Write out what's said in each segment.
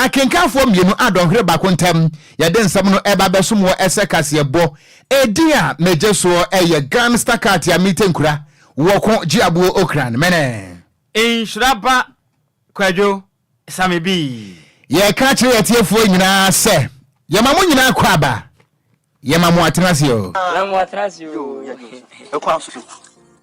Akenkanfoɔ mmienu a dɔnhwere baako ntam yɛde nsɛm no ɛba bɛsom wɔ ɛsɛ kaseɛbɔ. Edin a megye soɔ ɛyɛ Gangsta Cat a mete nkura wɔko gye aboɔ okran mene. Nhyira ba Kwadwo Same Bii. Yɛka kyerɛ yɛtiefoɔ nyinaa sɛ yɛma mo nyinaa kɔ aba, yɛma mo atena ase o. Yɛma mo atena ase o. Ɛkwan so.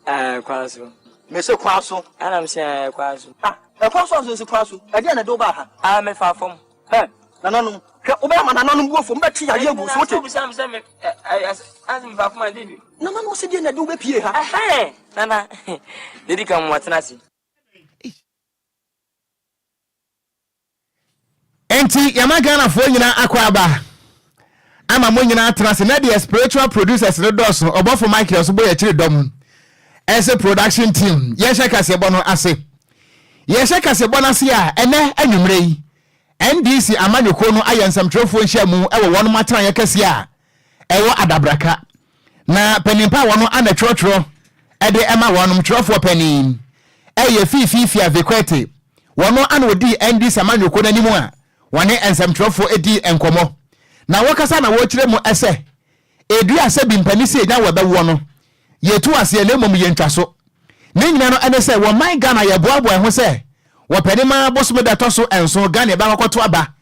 Ɛkwan so. Mese kwan so. Ɛna mese ɛkwan so. Ah, ɛkwan so anso nsi kwan so. Ɛdeɛn na ɛde wo baa ha? Ah, mefa fam. Hɛ, nananom, hwɛ, wobɛyɛ ama nananom bu afu, wɔbɛtwe yareɛ agu wo so, wote? Wobisa me sɛ me, ɛ, ɛ, ɛ, mefa fam a, ɛdeɛn bi? Nananom se deɛn na ɛde wo bɛpie ha? Ɛhɛn, nana, deɛ ɛdi kan, mo atena ase. Enti yɛma Ghanafoɔ nyinaa akɔ aba ama mo nyinaa atena ase na deɛ spiritual producers no dɔɔso ɔbɔfo Michael nso bɔ yɛkyiri dɔm ɛsɛ production team yɛhyɛ kaseɛbɔ no ase yɛhyɛ kaseɛbɔ no ase a ɛnɛ anwummerɛ yi NDC amanyɔkuo no ayɛ nsɛmtwerɛfoɔ nhyiamu wɔ wɔn atenaeɛ kɛseɛ a ɛwɔ Adabraka Na panin pa a wɔn ana twerɛtwerɛ de ma wɔnom twerɛfoɔ panin yɛ Fiifi Fiavi Kwete. Wɔn ana wɔdii NDC amanyɔkuo no anim a wɔne nsɛmtwerɛfoɔ dii nkɔmmɔ. Na wɔkasa na wɔkyerɛ mu sɛ, Edua sɛ bi mpanin sɛ yɛnya wɔ ɛbɛwoɔ no, yɛtu aseɛ na mmom yɛntwa so. Ne nyina no ne sɛ wɔ man Ghana yɛboaboa yɛn ho sɛ wɔ pɛnima bosome da ɛtɔ so nson Ghana yɛbɛkɔ akɔto aba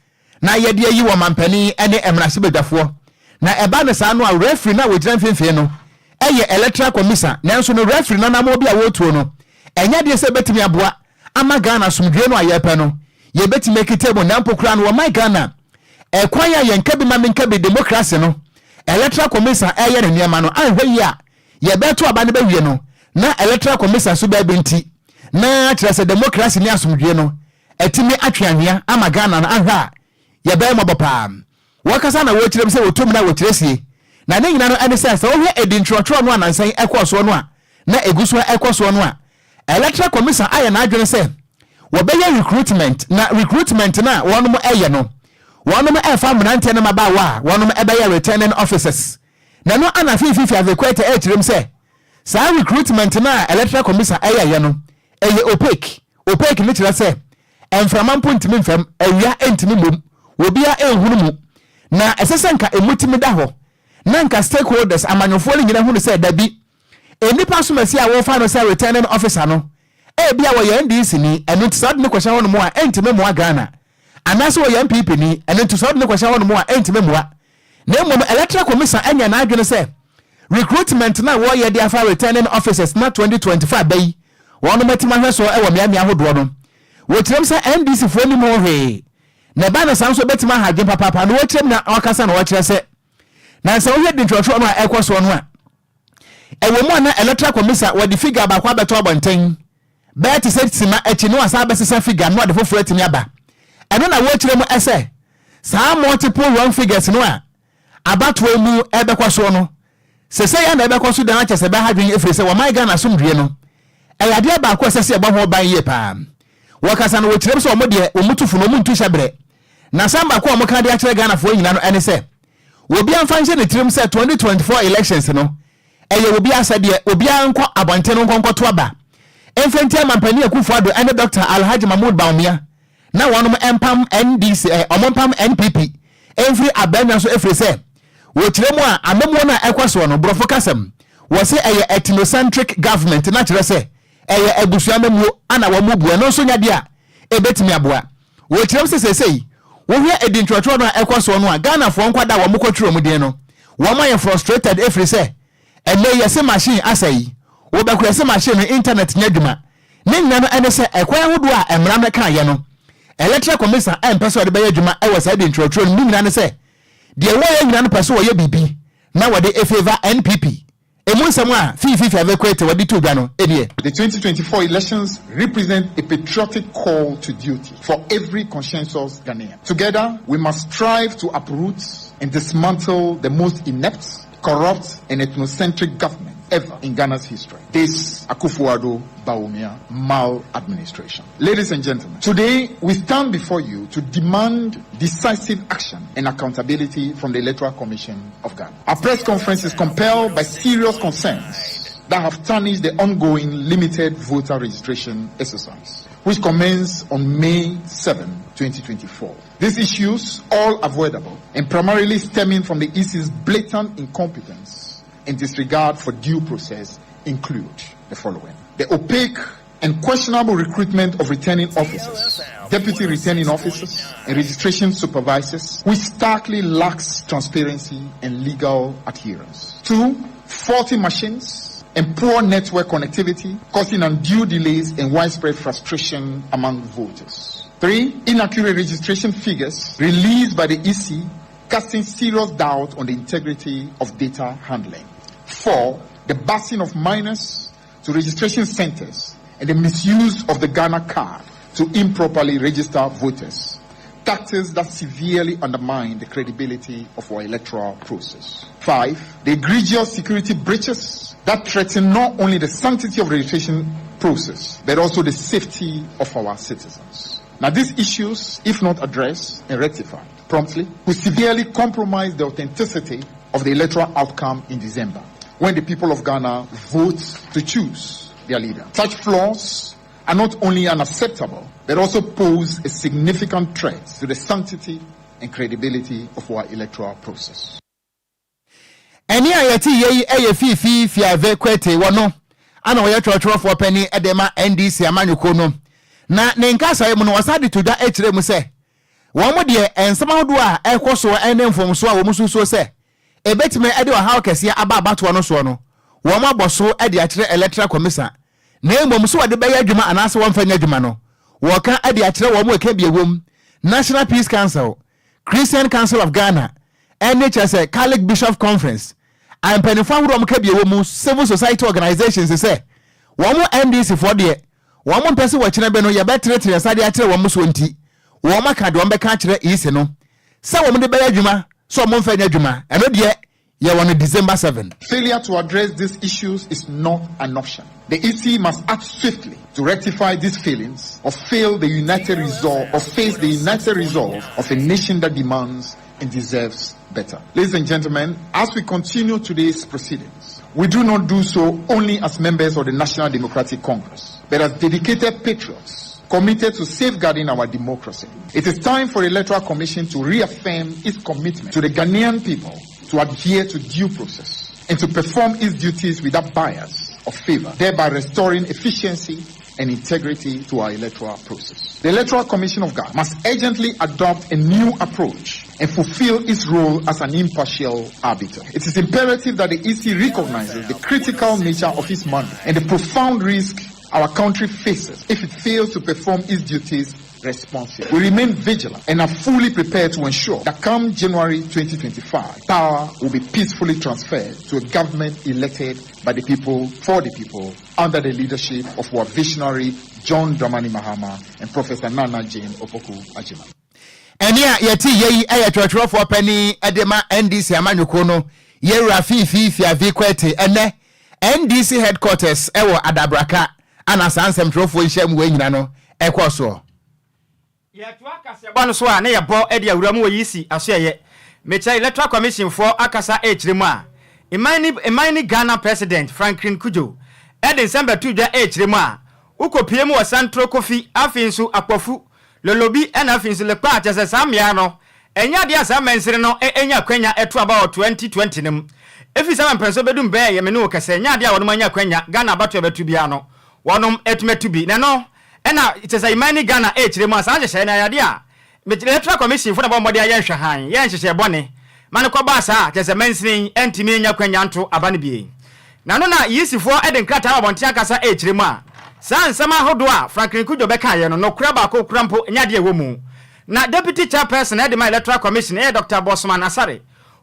na yɛde ayi wɔ mampanin ne mmarahyɛbadwafoɔ. Na ɛba no saa no a referee no a ɔgyina mfimfini no yɛ electoral commissa nanso no referee no anammɔn bi a wɔretuo no ɛnyɛ adeɛ sɛ ɛbɛtumi aboa ama Ghana asomdwoeɛ no a yɛrepɛ no yɛbɛtumi akita mu na mpo koraa no wɔman Ghana ɛkwan a yɛnka bi ma menka bi democracy no electoral commissa ɛreyɛ ne nneɛma no anhwɛ yie a yɛbɛto aba no bɛwie no na electoral commissa so baabi nti na kyerɛ sɛ democracy ne asomdwoeɛ no atumi atwe anwea ama Ghana no anhwɛ a yɛbɛyɛ mmɔbɔ paa. Wɔkasa na wɔkyerɛ mu sɛ wɔtum na wɔkyerɛ sie. Na ne nyina no ɛne sɛ sɛ wohwɛ edi ntwerɛtwerɛ no a nansa yi ɛkɔɔ soɔ no a na ɛgu so ɛkɔ soɔ no a Electoral Commission ayɛ n'adwene sɛ wɔbɛyɛ recruitment na recruitment no a wɔnom ɛyɛ no wɔnom ɛfa mmeranteɛ ne mmabaawa a wɔnom ɛbɛyɛ returning officers na ɛno ana Fiifi Fiavi Kwete ɛkyerɛ mu sɛ saa recruitment no a Electoral Commission ɛyɛyɛ no ɛyɛ opaque. Opaque no kyerɛ sɛ mframa mpo ntumi mfa mu, awia ntumi mmɔ mu, obiara nhunu mu. Na ɛsɛ sɛ nka emu tumi da hɔ na nka stakeholders, amanyɔfoɔ no nyina hunu sɛ dabi, nnipa asomasi a wɔfa no sɛ returning officer no, ebia wɔyɛ NDC ni, ɛno nti sɛ wode no kɔhyɛ hɔnom a ɛntumi mmoa Ghana, anaasɛ wɔyɛ NPP ni, ɛno nti sɛ wode no kɔhyɛ hɔnom a ɛntumi mmoa. Na mmom Electoral Commission anya n'adwene sɛ recruitment no a wɔreyɛ de afa returning officers na 2025 ba yi wɔnom atim ahwɛ soɔ wɔ mmeammea ahodoɔ no. Wɔkyerɛm sɛ NDC foɔ nnim ho hwee na ɛba no saa nso ɛbɛtumi aha adwene papaapa na wɔkyerɛm na wɔkasa na wɔkyerɛ sɛ na sɛ wohwɛ di ntwerɛtwerɛ no a ɛkɔ soɔ no a ɛwɔ mu a na Electoral Commission wɔde figure baako abɛto abɔnten bɛyɛ te sɛ sima akyi na wasan abɛsesa figure no ade foforɔ atumi aba. Ɛno na wɔkyerɛ mu sɛ saa multiple wrong figures no a abatoɔ mu ɛbɛkɔ soɔ no sesei a na ɛbɛkɔ so dan akyɛ sɛ ɛbɛha adwene ɛfiri sɛ wɔman Ghana asomdwie no ɛyɛ adeɛ baako a ɛsɛ sɛ yɛbɔ ho ban yie paa. Wɔkasa no wɔkyerɛ mu sɛ wɔn deɛ wɔn tu fo no wɔn ntu hyɛ berɛ. Na asɛm baako a wɔka de akyerɛ Ghanafoɔ nyina no ɛne sɛ obiara mfa nhyɛ ne tirim sɛ 2024 elections no Ɛyɛ obiara asɛdeɛ, obiara nkɔ abɔnten no nkɔ nkɔto aba mfa ntia Mampanin Akufo Addo ne Dɔkta Alhaji Mahmood Bawumia na wɔnom mpam NDC eh, wɔn mpam NPP mfiri abannwa so ɛfiri sɛ wɔkyerɛ mu a amammuo no a ɛkɔ soɔ no borɔfo kasam wɔse ɛyɛ ethnocentric government na kyerɛ sɛ ɛyɛ abusua amammuo ana wɔn bu ɛno nso nyɛ adeɛ a ɛbɛtumi aboa. Wɔkyerɛ mu sɛ seesei wohwɛ edi ntwerɛtwerɛ no a ɛkɔ soɔ no a Ghanafoɔ nkwadaa a wɔn kɔtwerɛ wɔn din no wɔn ayɛ frustrated ɛfiri sɛ ɛnnɛ yi yɛse machine asɛe wobɛkɔ yɛse machine no internet nyɛ adwuma ne nyina no ɛne sɛ ɛkwan ahodoɔ a mmara no kaeɛ no Electoral Commission ɛmpɛ sɛ ɔde bɛyɛ adwuma ɛwɔ saa edi ntwerɛtwerɛ no mu ne nyina ne sɛ deɛ wɔyɛ nyina no pɛ sɛ wɔyɛ biribi na wɔde efavour NPP. Emu nsɛm a Fiifi Fiave Kwete wɔde too dwa no nie. The 2024 elections represent a patriotic call to duty for every conscientious Ghanaian. Together, we must strive to uproot and dismantle the most inept, corrupt, and ethnocentric government ever in Ghana's history. This Akufo-Addo Bawumia maladministration. Ladies and gentlemen, today we stand before you to demand decisive action and accountability from the Electoral Commission of Ghana. Our press conference is compelled by serious concerns that have tarnished the ongoing limited voter registration exercise, which commenced on May 7, 2024. These issues, all avoidable and primarily stemming from the EC's blatant incompetence and disregard for due process, include the following. The opaque and questionable recruitment of returning officers, deputy returning officers, and registration supervisors, which starkly lacks transparency and legal adherence. 2, faulty machines and poor network connectivity, causing undue delays and widespread frustration among voters. 3, inaccurate registration figures released by the EC, casting serious doubt on the integrity of data handling. 4, the busing of minors to registration centers and the misuse of the Ghana card to improperly register voters, tactics that severely undermine the credibility of our electoral process. 5, the egregious security breaches that threaten not only the sanctity of the registration process, but also the safety of our citizens. Now, these issues, if not addressed and rectified promptly, will severely compromise the authenticity of the electoral outcome in December, when the people of Ghana vote to choose their leader. Such flaws are not only unacceptable, but also pose a significant threat to the sanctity and credibility of our electoral process. Ɛne a yɛte yɛ yi yɛ Fiifi Fiavi Kwetey, wɔ no ana ɔyɛ twerɛtwerɛfoɔ panin de ma NDC amanyɔkuo no. Na ne nkasaeɛ mu no, ɔsan de to dwa kyerɛ mu sɛ wɔn deɛ, nsɛm ahodoɔ a ɛkɔ soɔ ne mfomsoɔ a wɔn susuo sɛ ɛbɛtumi de ɔhaw kɛseɛ aba abatoɔ no soɔ no, wɔn abɔ so de akyerɛ Electoral Commission, na mmom so wɔde bɛyɛ adwuma anaasɛ wɔmfa nyɛ adwuma no, wɔka de akyerɛ wɔn a ɛka bi ɛwom, National Peace Council, Christian Council of Ghana, ɛne kyerɛ sɛ Catholic Bishop Conference, mpanimfoɔ ahodoɔ a wɔka bi ɛwɔ mu, civil society organizations, sɛ wɔn NDC foɔ deɛ, wɔn mpɛ sɛ wɔkyerɛ bɛ no yɛbɛtenetene nsa de akyerɛ wɔn soɔ, nti wɔn aka deɛ wɔn bɛka akyerɛ EC no sɛ wɔn de bɛyɛ adwuma, sɛ wɔn mfa nyɛ adwuma, ɛno deɛ yɛwɔ no December 7. Failure to address these issues is not an option. The EC must act swiftly to rectify these failings or fail the united resolve or face the united resolve of a nation that demands and deserves better. Ladies and gentlemen, as we continue today's proceedings, we do not do so only as members of the National Democratic Congress, but as dedicated patriots committed to safeguarding our democracy. It is time for the Electoral Commission to reaffirm its commitment to the Ghanaian people to adhere to due process and to perform its duties without bias or favor, thereby restoring efficiency and integrity to our electoral process. The Electoral Commission of Ghana must urgently adopt a new approach and fulfill its role as an impartial arbiter. It is imperative that the EC recognizes the critical nature of its mandate and the profound risk our country faces if it fails to perform its duties responsibly. We remain vigilant and are fully prepared to ensure that come January 2025, power will be peacefully transferred to a government elected by the people, for the people, under the leadership of our visionary John Dramani Mahama and Professor Nana Jane Opoku Agyemang. Ɛne a yɛte yɛ yi yɛ twerɛtwerɛfoɔ panin de ma NDC amanyɔkuo no, yɛwura Fiifi Fiavi Kwetey. Ɛnɛ NDC headquarters ɛwɔ Adabraka ana saa nsɛmtwerɛfoɔ nhyia mu wɔ nyina no ɛkɔ soɔ. Yɛtoa kaseɛbɔ no so a, ne yɛbɔ de awura mu wɔ yi si asoɛyɛ mekyerɛ Electoral Commission foɔ akasa ɛkyerɛ mu a, ɛman ne Ghana President Franklin Cudjoe ɛde nsɛm bɛto dwa ɛkyerɛ mu a, wokɔpie mu wɔ Santro Kofi, afei nso Akpɔfu Lolobi, ɛna afei nso Lekpa a kyerɛ sɛ saa mmea no ɛnyɛ adeɛ a saa mansini no ɛnya akwanya ɛto aba wɔ 2020 no mu, ɛfiri sɛ mampɛnso bɛdum bɛɛ yɛ me ne wo kɛsɛ, ɛnyɛ adeɛ a wɔnom anya akwanya Ghana abato ɛbɛto biara no wɔnom ɛtumi atu bi. Na no ɛna kyerɛ sɛ iman ne Ghana ɛkyerɛ mu a, saa nhyehyɛeɛ no ayɛ a Electoral Commission fo na bɔ mmɔden ayɛ nhwɛhan yɛ nhyehyɛ bɔne ma no kɔbaa saa, kyerɛ sɛ mansini ɛntumi nya kwanya nto aba no bie. Na no na EC foɔ ɛde nkrataa wɔ abɔnten akasa ɛkyerɛ mu a, saa nsɛm ahodoɔ a Franklin Cudjoe bɛkaeɛ no, nokora baako kora mpo nyɛ adeɛ ɛwɔ mu. Na deputy chairperson ɛde ma Electoral Commission ɛyɛ Dr Bosman Asare,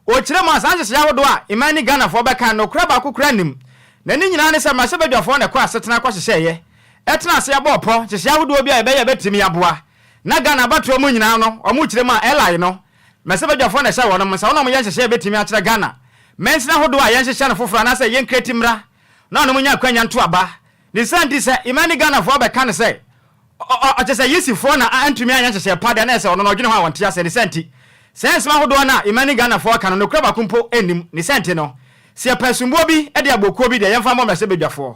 ɔkyerɛ mu a, saa nhyehyɛ ahodoɔ a iman ne Ghanafoɔ bɛka, nokora baako kora nim. Na ne nyinaa ne sɛ mmarahyɛbadwafoɔ na ɛkɔ asetena kɔhyehyɛeɛ, ɛtena ase abɔ ɔpɔ nhyehyɛ ahodoɔ bi a ɛbɛyɛ bɛtumi aboa na Ghana abatoɔ mu nyinaa no. Ɔmo kyerɛ mu a, ɛlae no mmarahyɛbadwafoɔ na ɛhyɛ wɔn nsa, wɔn a wɔyɛ nhyehyɛ bɛtumi akyerɛ Ghana mɛnsini ahodoɔ a yɛnhyehyɛ no foforɔ anaasɛ yɛnkreti mmra na ɔno mu nya akwanya nto aba. Ne nsa nti sɛ iman ne Ghanafoɔ bɛka no sɛ ɔkyɛ sɛ EC foɔ na antumi anyɛ nhyehyɛ pa deɛ, na ɛsɛ ɔno no ɔdwene ho a wɔnte asɛ. Ne sɛ nti sɛ nsɛm ahodoɔ no a iman ne Ghanafoɔ ka no, nokora baako mpo nnim. Ne sɛ nti no sɛ yɛpɛ asomboɔ bi de abokuo bi deɛ, yɛmfa mmɔ mmarahyɛbadwafoɔ.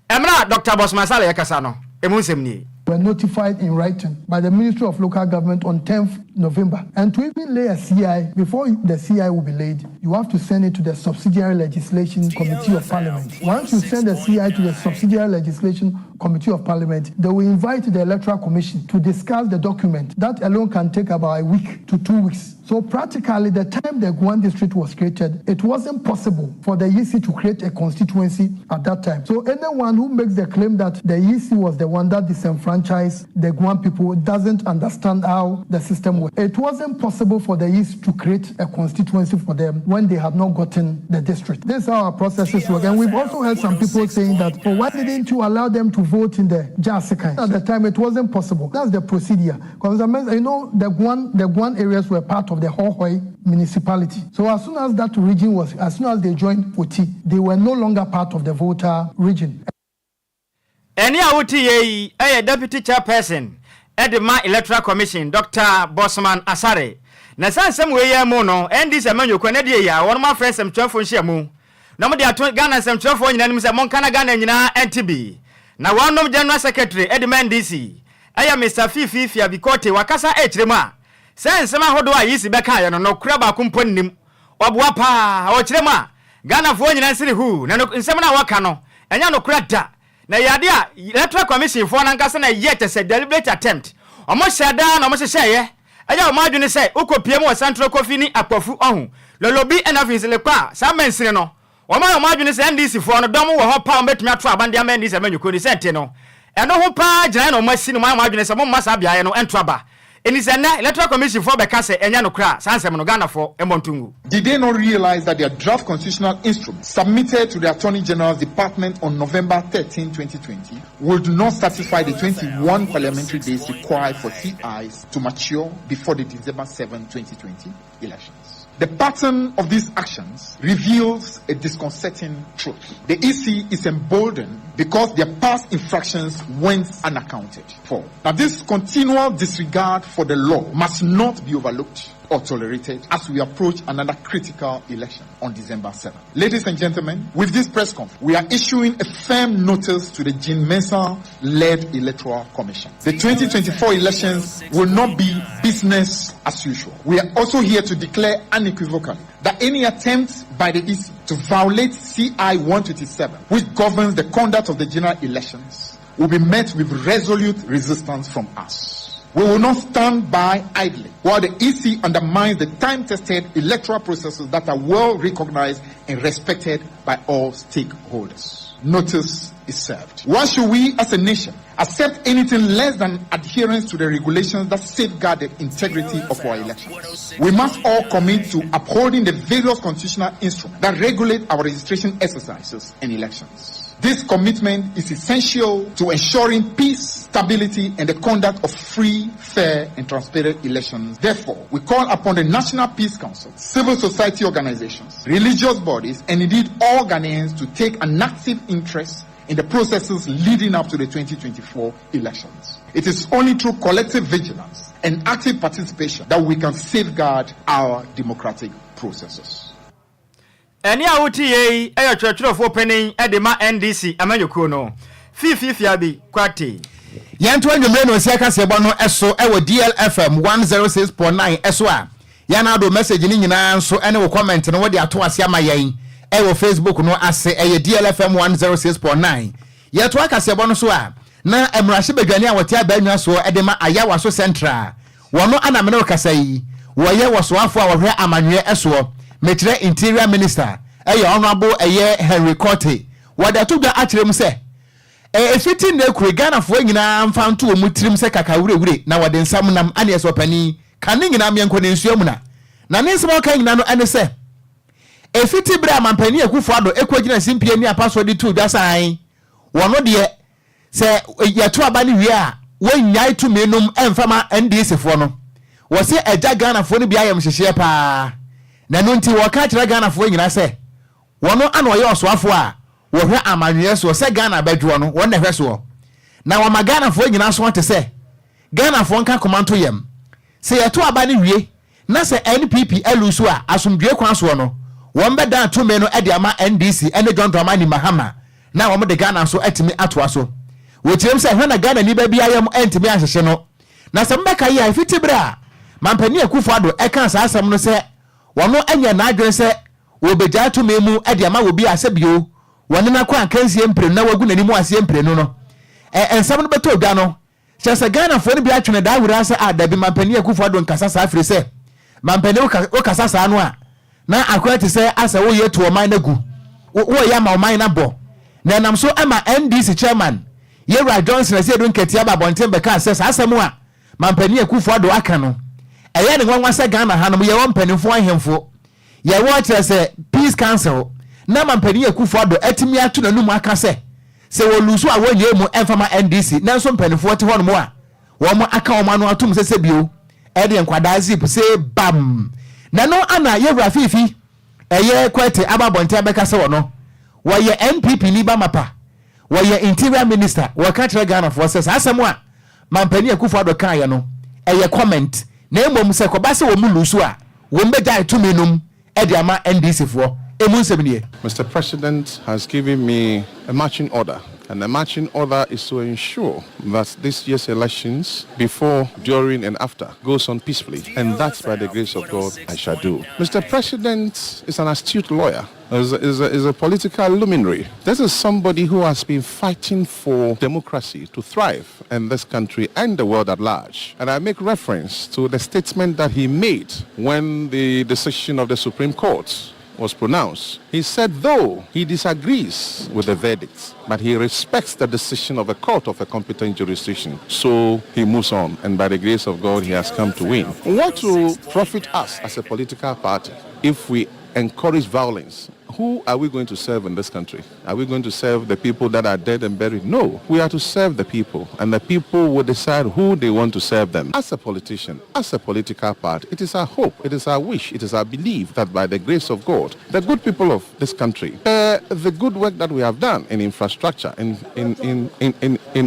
Ɛmmerɛ a Dr Bosman Asare yɛkasa no, ɛmu nsɛm nie. Were notified in writing by the Ministry of Local Government on 10th November. And to even lay a CI, before the CI will be laid, you have to send it to the Subsidiary Legislation Committee of Parliament. Once you send the CI to the Subsidiary Legislation Committee of Parliament, they will invite the Electoral Commission to discuss the document. That alone can take about a week to 2 weeks. So practically, the time the Guan district was created, it wasn't possible for the EC to create a constituency at that time. So anyone who makes the claim that the EC was the one that disenfranchised the Guan people doesn't understand how the system works. It wasn't possible for the EC to create a constituency for them when they had not gotten the district. This is how our processes work. And we've also heard some people saying that, "Oh, why didn't you allow them to vote in the Jasikan?" At the time, it wasn't possible. That's the procedure. Because the Guan areas were part of the Hohoe municipality. So as soon as they joined Oti, they were no longer part of the Volta Region. Ɛne a wote yɛ yi ɛyɛ Deputy Chairperson ɛde ma Electoral Commission, Dr Bosman Asare. Na saa nsɛm wei yɛ mu no, NDC amanyɔkuo ne deɛ yi a wɔnom afrɛ nsɛmtwerɛfoɔ nhyia mu na wɔde ato Ghana nsɛmtwerɛfoɔ nyinaa anim sɛ monka na Ghana nyinaa ɛnte bi. Na wɔnom General Secretary ɛde ma NDC ɛyɛ Mr Fifi Fiavi Kwetey. Wakasa ɛkyerɛ mu a sɛ nsɛm ahodoɔ a yisi bɛkaeɛ no, nɔkora baako mpo nnim. Ɔboa paa. Ɔkyerɛ mu a Ghanafoɔ nyinaa nsere hu na nsɛm no a wɔka no ɛnyɛ nokora da. Na yɛ ade a Electoral Commission foɔ nankasa na ɛyɛ kyɛ sɛ deliberate attempt. Ɔmo hyɛ daa na ɔmo hyehyɛeɛ ɛyɛ ɔmo adwene sɛ wokɔpie mu wɔ Santorɔ Kofi ne Akpafu ɔho Lolobi ɛna afei Nselekɔ a saa mansini no, wɔn ayɛ ɔmo adwene sɛ NDC foɔ no dɔm wɔ hɔ pa, wɔn bɛtumi ato aba de ama NDC amanyɔkuo ne sɛ nte no ɛno ho paa gyinaeɛ na ɔmo asi no. Ɔmo ayɛ ɔmo adwene sɛ mo mma saa beaeɛ no ɛnto aba. Ɛni sɛ nnɛ Electoral Commission foɔ bɛka sɛ ɛnyɛ no koraa, saa nsɛm no Ghanafoɔ ɛmmɔ ntongu. Did they not realize that their draft constitutional instrument submitted to the Attorney General's Department on November 13, 2020 would not satisfy the 21 parliamentary days required for CIs to mature before the December 7, 2020 elections? The pattern of these actions reveals a disconcerting truth. The EC is emboldened because their past infractions went unaccounted for. Now, this continual disregard for the law must not be overlooked or tolerated as we approach another critical election on December 7. Ladies and gentlemen, with this press conference, we are issuing a firm notice to the Jean Mensa-led Electoral Commission. The 2024 elections will not be business as usual. We are also here to declare unequivocally that any attempt by the EC to violate CI 127, which governs the conduct of the general elections, will be met with resolute resistance from us. We will not stand by idly while the EC undermines the time-tested electoral processes that are well recognized and respected by all stakeholders. Notice is served. Why should we as a nation accept anything less than adherence to the regulations that safeguard the integrity of our elections? We must all commit to upholding the various constitutional instruments that regulate our registration exercises and elections. This commitment is essential to ensuring peace, stability, and the conduct of free, fair, and transparent elections. Therefore, we call upon the National Peace Council, civil society organizations, religious bodies, and indeed all Ghanaians to take an active interest in the processes leading up to the 2024 elections. It is only through collective vigilance and active participation that we can safeguard our democratic processes. Ɛne a wote yɛ yi ɛyɛ twerɛtwerɛfoɔ panin ɛde ma NDC amanyɔkuo no, Fifi Fiavi Kwetey. Yɛnto anwummerɛ no ɔsi akaseɛbɔ no ɛso ɛwɔ DLFM 106.9 ɛso a yɛn ado message no nyinaa nso ɛne wo comment no wode ato ase ama yɛn ɛwɔ Facebook no ase, ɛyɛ DLFM 106.9. Yɛto akaseɛbɔ no so a na mmarahyɛbadwani a wɔte abannwa soɔ ɛde ma Ayawaso Central, wɔno anamene kasa yi, wɔyɛ wɔsoafoɔ a wɔhwɛ amanweɛ ɛsoɔ, mekyerɛ Interior Minister, ɛyɛ Honourable ɛyɛ Henry Quartey. Wɔde ato dwa akyerɛ mu sɛ ɛfiti na ekure Ghanafoɔ nyinaa mfa nto wɔn tirim sɛ kaka wurawure na wɔde nsam nam ane ɛsɛ ɔpanin ka ne nyinaa mmiɛnko ne nsuo mu na ne nsɛm a ɔka nyinaa no ɛne sɛ efiti bere a mampanin Akufo Addo ekɔ gyina simpie ne apasoɔ de tu dwa san wɔn deɛ sɛ yɛto aba ne wie a wɔnnyae tumi nom ɛmfa ma NDC foɔ no, wɔsɛ ɛgya Ghanafoɔ no bi ayɛm hyehyɛ paa. Na ɛno nti wɔka kyerɛ Ghanafoɔ nyinaa sɛ wɔn ana ɔyɛ ɔsoafoɔ a wɔhwɛ amanweɛ soɔ sɛ Ghana bɛdwoɔ no, wɔn na ɛhwɛ soɔ na wɔma Ghanafoɔ nyinaa so te sɛ Ghanafoɔ nka koma nto yam sɛ yɛto aba no wie na sɛ NPP alu so a, asomdwe kwan soɔ no wɔn bɛdan tumi no de ama NDC ne John Dramani Mahama na wɔn de Ghana nso atumi atoa so. Wɔkyerɛm sɛ hwɛ na Ghanani ba bi ayam antumi anhyehye no. Na sɛ mobɛkae a, ɛfiti berɛ a Mampanin Akufo Addo ɛkaa saa asɛm no sɛ wɔno anyɛ n'adwene sɛ wɔbɛgyaa tumi mu de ama obi a sɛbio wɔne no akɔ akansie mprenu na wagu n'anim aseɛ mprenu no, ɛ nsɛm no bɛtɔ dwa no, kyerɛ sɛ Ghanafoɔ no bi atwene daa wuraa sɛ ah dabi Mampanin Akufo Addo nkasa saa firi sɛ Mampanin woka wokasa saa no a na akɔyɛ te sɛ asɛ woreyɛ atu ɔman no agu, wo woreyɛ ama ɔman no abɔ. Na ɛnam so ma NDC Chairman, Yewura Johnson Asiedu Nketia ba abɔnten bɛkaa sɛ saa asɛm a Mampanin Akufo Addo aka no, ɛyɛ ne nwanwa sɛ Ghana hanom yɛwɔ mpanimfoɔ ahemfo, yɛwɔ kyerɛ sɛ Peace Council na Mampanin Akufo Addo atumi ato n'anum aka sɛ sɛ wɔlusu a wɔnyɛ mu mfa ma NDC nanso mpanimfoɔ te hɔnom a wɔn aka wɔn ano atom sɛ sɛbio ɛdeɛ nkwadaa zip se bam na ɛno ana yɛwura Fiifi ɛyɛ Kwete aba abɔnten abɛka sɛ wɔno wɔyɛ NPP ni ba mapa wɔyɛ interior minister wɔka kyerɛ Ghanafoɔ sɛ saa asɛm a Mampanin Akufo Addo kaeɛ no ɛyɛ comment na mmom sɛ kɔba sɛ wɔn lusu a wɔn bɛgyae tumi nom de ama NDC foɔ. Emu nsɛm nie. Mr. President has given me a marching order, and the marching order is to ensure that this year's elections, before, during, and after, goes on peacefully. And that, by the grace of God, I shall do. Mr. President is an astute lawyer, is a, is a, is a political luminary. This is somebody who has been fighting for democracy to thrive in this country and the world at large. And I make reference to the statement that he made when the decision of the Supreme Court was pronounced. He said, though he disagrees with the verdict, but he respects the decision of a court of a competent jurisdiction. So he moves on, and by the grace of God, he has come to win. What will profit us as a political party if we encourage violence? Who are we going to serve in this country? Are we going to serve the people that are dead and buried? No. We are to serve the people, and the people will decide who they want to serve them. As a politician, as a political party, it is our hope, it is our wish, it is our belief that by the grace of God, the good people of this country, the good work that we have done in infrastructure, in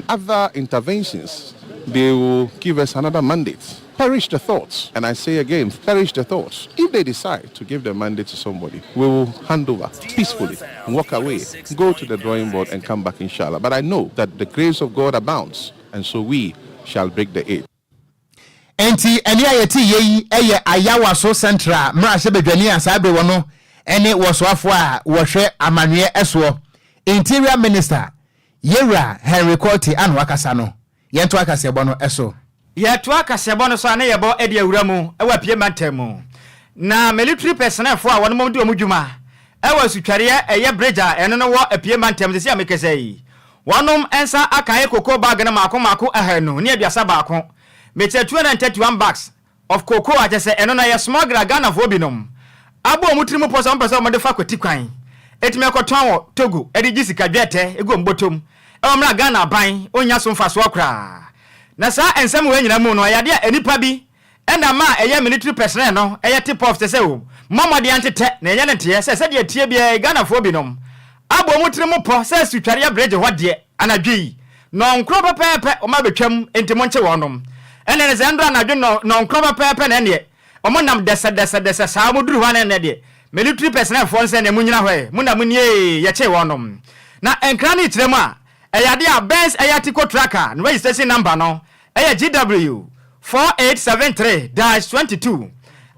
other interventions, they will give us another mandate. Perish the thoughts. And I say again, perish the thoughts. If they decide to give the mandate to somebody, we will hand over peacefully, walk away, go to the drawing board and come back, inshallah. But I know that the grace of God abounds, and so we shall break the eight. Enti ɛne a yɛte yɛ yi yɛ Ayawaso Central mmarahyɛbadwani a saa bere wɔ no ne wɔsoafoɔ a wɔhwɛ amanneɛ soɔ, Interior Minister, Yewura Henry Quartey ano akasa no. Yɛntoa kaseɛbɔ no so. Yɛtoa kaseɛbɔ no so a na yɛbɔ de awura mu wɔ Apue mantam mu. Na military personnelfoɔ a wɔnom di wɔn dwuma wɔ asutwareɛ ɛyɛ bridge a ɛno no wɔ Apue mantam sɛsi a mekasa yi, wɔnom nsa aka ayɛ cocoa bag no maako maako 231, mekyerɛ 231 bags of cocoa a kyerɛ sɛ ɛno no ɛyɛ smuggler Ghanafoɔ binom abɔ wɔn tiri mu pɔ sɛ wɔmpɛ sɛ wɔde fa kwati kwan ɛtumi akɔtɔn wɔ Togo de gye sika dwɛtɛ gu wɔn bɔtɔm ɛwɔ mmerɛ a Ghana aban ɔnnya so mfasoɔ koraa. Na saa nsɛm wei nyinaa mu no ɛyɛ adeɛ a nnipa bi na ama a ɛyɛ military personnel no ɛyɛ tip off kyerɛ sɛ o mmɔ mmɔden antetɛ na ɛnyɛ ne nteɛ sɛ sɛdeɛ ɛteɛ biara yi Ghanafoɔ binom abɔ wɔn tiri mu pɔ sɛ asutwareɛ bridge hɔ deɛ anadwo yi nnɔnkron pɛpɛɛpɛ wɔn abɛtwam enti monkye wɔnom. Ɛnneɛ ne sɛ ɛndɔ anadwo nnɔnkron pɛpɛɛpɛ na ɛnneɛ wɔn nam dɛsɛdɛsɛdɛsɛ saa wɔn duru hɔ a na ɛnneɛ deɛ military personnel foɔ no sɛ ɛnneɛ monnyina hɔ ɛ mo na monie ee yɛkyee wɔnom. Na nkra no rekyerɛ mu a ɛyɛ adeɛ a Benz ɛyɛ Atico truck a ne registration number no ɛyɛ GW 4873 dash 22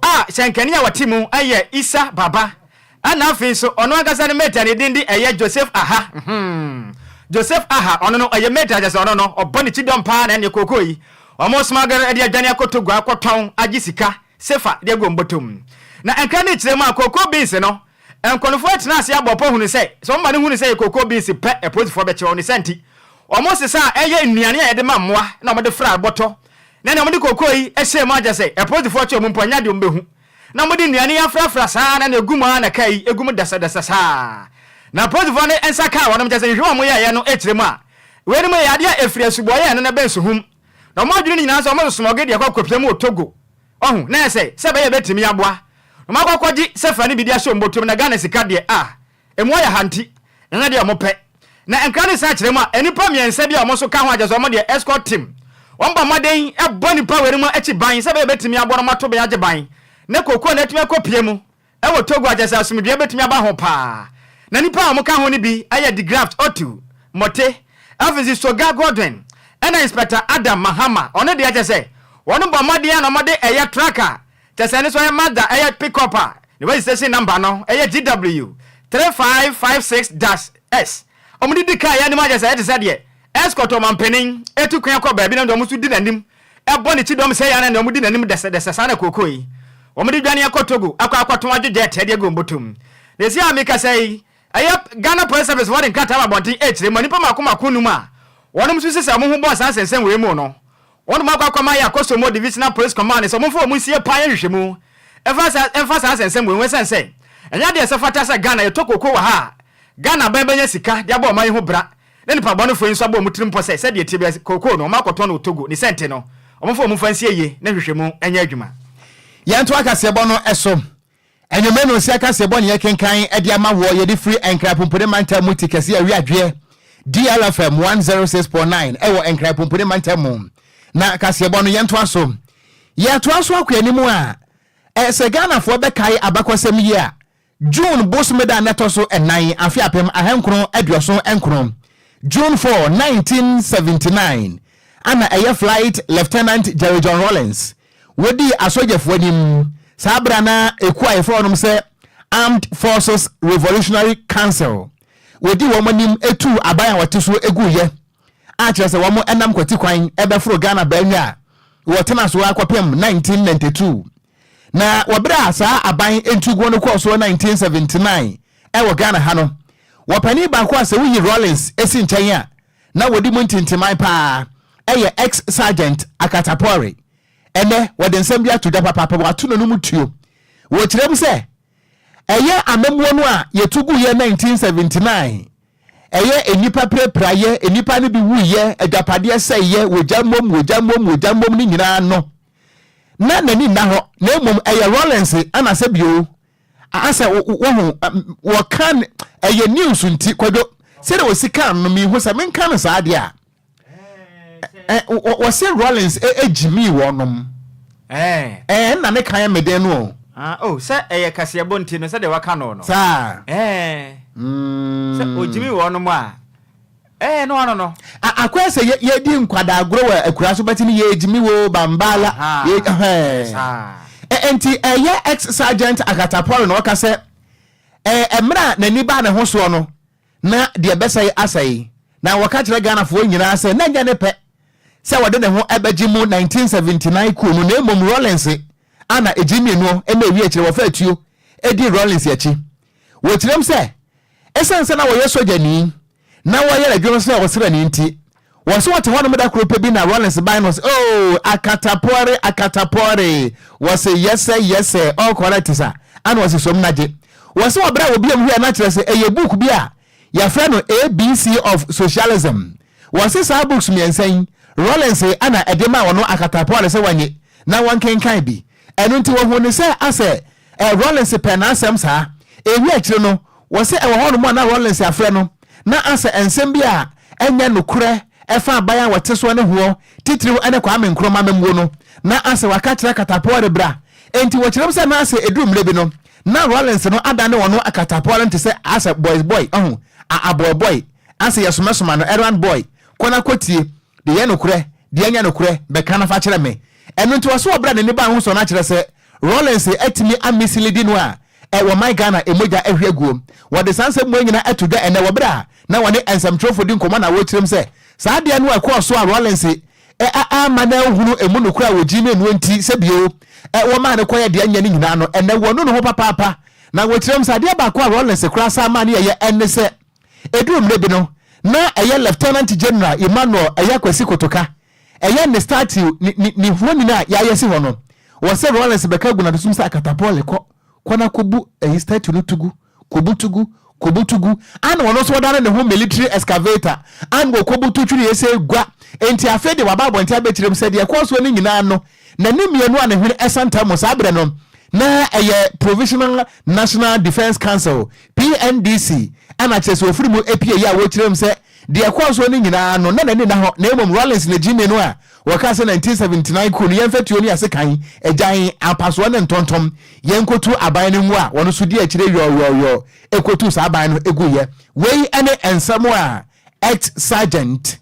a hyɛnkani a ɔte mu ɛyɛ Issa Baba Ɛna afei nso ɔno ankasa ne mate a ne din de ɛyɛ Joseph Aha hmm Joseph Aha ɔno no ɔyɛ mate a kyerɛ sɛ ɔno no ɔbɔ ne kyidɔm paa na ɛneɛ kookoo yi wɔn smuggle de adwane akɔ Togo akɔtɔn agye sika sefa de agu wɔn bɔtɔ mu. Na nkra no kyerɛ mu a kookoo beans no nkɔnofoɔ atena ase abɔ pɔ hunu sɛ sɛ wɔn ma no hunu sɛ ɛyɛ kookoo beans pɛ apolisifoɔ bɛkye wɔn ne saa nti wɔn sesa a ɛyɛ nnuane a yɛde ma mmoa na wɔde fra bɔtɔ na ɛneɛ wɔde kookoo yi hyɛɛ mu akyerɛ sɛ apolisifoɔ kye wɔn mpo ɛnyɛ adeɛ wɔn bɛhu. Na wɔde nnuane yi afrafra saa ara na egu mu ara na kaa yi gu mu dasadasaa saa ara. Na apolisifoɔ no nsa kaa wɔnom, kyerɛ sɛ nhwehwɛmu a wɔyɛeɛ no kyerɛ mu a, weinom yɛ adeɛ a ɛfiri asubɔeɛ a ɛno no ɛbɛn Suhum. Na wɔn adwene nyinaa sɛ wɔde smɔge deɛ kɔ akɔpia mu wɔ Togo. Wahu? Na ɛyɛ sɛ, sɛ ɛbɛyɛ a ɛbɛtumi aboa. Na wɔakɔ akɔgye sefa no bi de ahyɛ wɔn bɔtɔm, na Ghana sika deɛ, ah, Emu ayɛ ha nti, ɛnyɛ deɛ wɔpɛ. Na nkra no san kyerɛ mu a, nnipa mmiɛnsa bi a wɔn nso ka ho a kyerɛ sɛ wɔn deɛ escort team. Wɔbɔ mmɔden bɔ nnipa weinom akyi ban sɛ ɛbɛyɛ bɛtumi aboa na wɔato bɛn agye ban na kokoa no atumi akɔpue mu wɔ Togo a kyerɛ sɛ asomdwoeɛ bɛtumi aba ho paa. Na nnipa a wɔka ho no bi yɛ De Graft Otu, Mote. Afei nso Soga Godwin ɛna Inspector Adam Mahama ɔno deɛ kyɛ sɛ wɔn bɔ mmɔden a na wɔde ɛyɛ truck a kyɛ sɛ ɛno nso ɛyɛ Mazda ɛyɛ pick up a ne registration number no ɛyɛ GW 3556 dash S wɔn de di kaa yɛ anim akyɛ sɛ ɛte sɛ deɛ escort ɔmampanin etu kwan kɔ baabi na wɔn nso di n'anim ɛbɔ ne kyidɔm sɛ yɛn na wɔn di n'anim dɛsɛdɛsɛ. Saa na kookoo yi wɔn de dwane akɔ Togo akɔ akɔtɔn adwegye ɛtɛ de agu wɔn bɔtɔm. Na esi a mekasa yi, ɛyɛ Ghana Police Service wɔde nkrataa ba abɔnten ɛkyerɛ mu a nipa mako mako num a wɔn nso sɛ wɔn ho bɔɔ saa nsɛnsɛm wei mu no, wɔn akɔ akɔma yɛ Akosombo Divisional Police Command sɛ wɔmfa wɔn nsie paa yɛ nhwehwɛmu ɛfa saa nsɛnsɛm wei ho, ɛsiane sɛ ɛnyɛ adeɛ sɛ fata sɛ Ghana yɛtɔ kookoo wɔ ha a Ghana bɛn bɛnya sika de abɔ ɔman yi ho bra na nipa bɔnefoɔ yi nso abɔ wɔn tirim pɔ sɛ sɛdeɛ tie bi kookoo no wɔn akɔtɔn no wɔ Togo ne sɛnte no, wɔmfa wɔn mfa nsie yie na nhwehwɛmu nyɛ adwuma. Yɛnto akaseɛbɔ no so. Anwummerɛ no nsia kaseɛbɔ ne yɛkenkan de ama woɔ. Yɛde firi Nkran Pumpuni Mantam mu ti kɛseɛ Awiadweɛ DLFM 106.9 ɛwɔ Nkran Pumpuni Mantam mu. Na kaseɛbɔ no yɛntoa so. Yɛtoa so akɔ anim a, sɛ Ghanafoɔ bɛkae abakɔsɛm yi a, June bosome da a na ɛtɔ so nnan, afe 1979, June 4, 1979, ana ɛyɛ Flight Lieutenant Jerry John Rawlings wɔdii asogyafoɔ anim saa berɛ a na ekuo a yɛfrɛ wɔnom sɛ Armed Forces Revolutionary Council wɔdi wɔn anim tuu aban a wɔte so guiɛ a kyerɛ sɛ wɔn nam kwati kwan bɛforo Ghana baanwa a wɔtena so ara kɔpem 1992. Na wɔ berɛ a saa aban ntuguo no kɔɔ soɔ 1979 wɔ Ghana ha no, wɔ panin baako a sɛ woyi Rawlings si nkyɛn a na wɔdi mu ntintiman paa yɛ ex-Sergeant Akatapore. Ɛnnɛ wɔde nsɛm bi ato dwa papaapa, wɔato n'anom tuo. Wɔkyerɛ mu sɛ ɛyɛ amammuo no a yɛtu guiɛ 1979, ɛyɛ nnipa pirapiraeɛ, nnipa no bi wuiɛ, agyapadeɛ sɛeɛ, wɔgya mmom, wɔgya mmom, wɔgya mmom no nyinaa no, na n'ani nna hɔ, na mmom ɛyɛ Rawlings ana sɛ bio asɛ wɔho wɔka ɛyɛ news nti Kwadwo sɛdeɛ wɔsi ka no mehu sɛ menka no saa deɛ a wɔse Rawlings gyimii wɔnom ɛna ne kan meden no o. Ah, oh, sɛ ɛyɛ kaseɛbɔ nti no sɛdeɛ waka no no saa sɛ ɔgyimi wɔnom a Ɛɛ no ano no. A akɔyɛ sɛ yɛ yɛdi nkwadaa agorɔ wɔ akura so bɛte ne yɛgyimi wo bambala yɛ ɛhɛn. Ɛ nti ɛyɛ ex sergeant Akatapɔre na ɔka sɛ ɛ mmerɛ a n'ani baa ne ho soɔ no na deɛ ɛbɛsɛe asɛe na wɔka kyerɛ Ghanafoɔ nyinaa sɛ na ɛnyɛ ne pɛ sɛ wɔde ne ho bɛgye mu 1979 coup no na mmom Rawlings a na ɛgye mmienu na ɛwie akyire wɔfaa tuo dii Rawlings akyi. Wɔkyerɛm sɛ ɛsiane sɛ na wɔyɛ sogyani na wɔyɛ adwuma sɛ ɔsraani nti, wɔse wɔte hɔnom da koro pɛ bi na Rawlings bae na ɔse, Oh, Akatapɔre, Akatapɔre! Wɔse, Yɛsɛ, yɛsɛ, all correct sa. Ana ɔse, Som na gye. Wɔse wɔ berɛ a wɔbiam hwɛɛ no akyerɛ sɛ ɛyɛ book bi a yɛfrɛ no ABC of Socialism. Wɔse saa books mmiɛnsa yi, Rawlings ana ɛde maa ɔno Akatapɔre sɛ wɔnye na wɔnkenkan bi. Ɛno nti wɔhuu no sɛ asɛ Rawlings pɛ n'asɛm saa. Ewie akyire no, wɔse ɛwɔ hɔnom a na Rawlings afrɛ no na asɛ nsɛm bi a ɛnyɛ nokorɛ ɛfa aban a wɔte soɔ no hoɔ, titiriw ne Kwame Nkrumah amammuo no, na asɛ waka akyerɛ Akatapoare bra. Enti wɔkyerɛm sɛ na asɛ ɛduru mmerɛ bi no, na Rawlings no adane ɔno Akatapoare no te sɛ asɛ boys boy, ɔho, a aboy boy, asɛ yɛsomɛsoma no, errand boy, kɔ na kɔtie, deɛ ɛyɛ nokorɛ, deɛ ɛnyɛ nokorɛ, bɛka na fa kyerɛ me. Ɛno nti wɔse wɔ berɛ a n'ani baa ho soɔ no akyerɛ sɛ Rawlings atumi amisilidi no a wɔ man Ghana mogya ahwie aguo. Wɔde saa nsɛm wei nyinaa ato dwa ɛnnɛ wɔ berɛ a na wɔne nsɛmtwerɛfoɔ di nkɔmmɔ na wɔrekyerɛm sɛ saa adeɛ no a ɛkɔɔ so a Rawlings amma no anhunu ɛmu nokorɛ a wɔgyee no nti sɛ bio wɔmaa no kɔyɛ deɛ ɛnyɛ no nyinaa no ɛnnɛ wɔnu ne ho papaapa. Na wɔkyerɛm sɛ adeɛ baako a Rawlings koraa san maa no yɛyɛ ɛne sɛ ɛduru mmerɛ bi no na ɛyɛ Lieutenant General Emmanuel ɛyɛ Kwasi Kotoka Ɛyɛ ne statue, ne, ne, ne honin a yɛayɛ si hɔ no. Wɔ sɛ Rawlings bɛka agu n'adesom sɛ akatapɔle, kɔ, kɔ na kɔbu ɛyi statue no to gu, kɔbu to gu, kɔbu to gu. Ana ɔno nso ɔdane ne ho military excavator, ana ɔkɔbu to twene ɛsɛ gua. Enti afei deɛ waba abɔnten abɛkyerɛ mu sɛ deɛ ɛkɔɔ soɔ no nyinaa no, n'ani mmienu a ne hwene ɛsanta mu saa berɛ no, na ɛyɛ Provisional National Defence Council, PNDC, ɛna kyerɛ sɛ ɔfiri mu pie yi a wɔkyerɛ mu sɛ Deɛ ɛkɔɔ soɔ no nyinaa no, na n'ani nna hɔ, na mmom Rawlings na gyimii no a wɔkaa sɛ 1979 coup no yɛmfa tuo ne asekan, agyan, ampasoɔ ne ntɔntɔm yɛnkɔtu aban no ngu a wɔn nso dii akyire yɔɔyɔɔyɔɔ kɔtuu saa aban no guiɛ. Wei ne nsɛm a Ex-Sergeant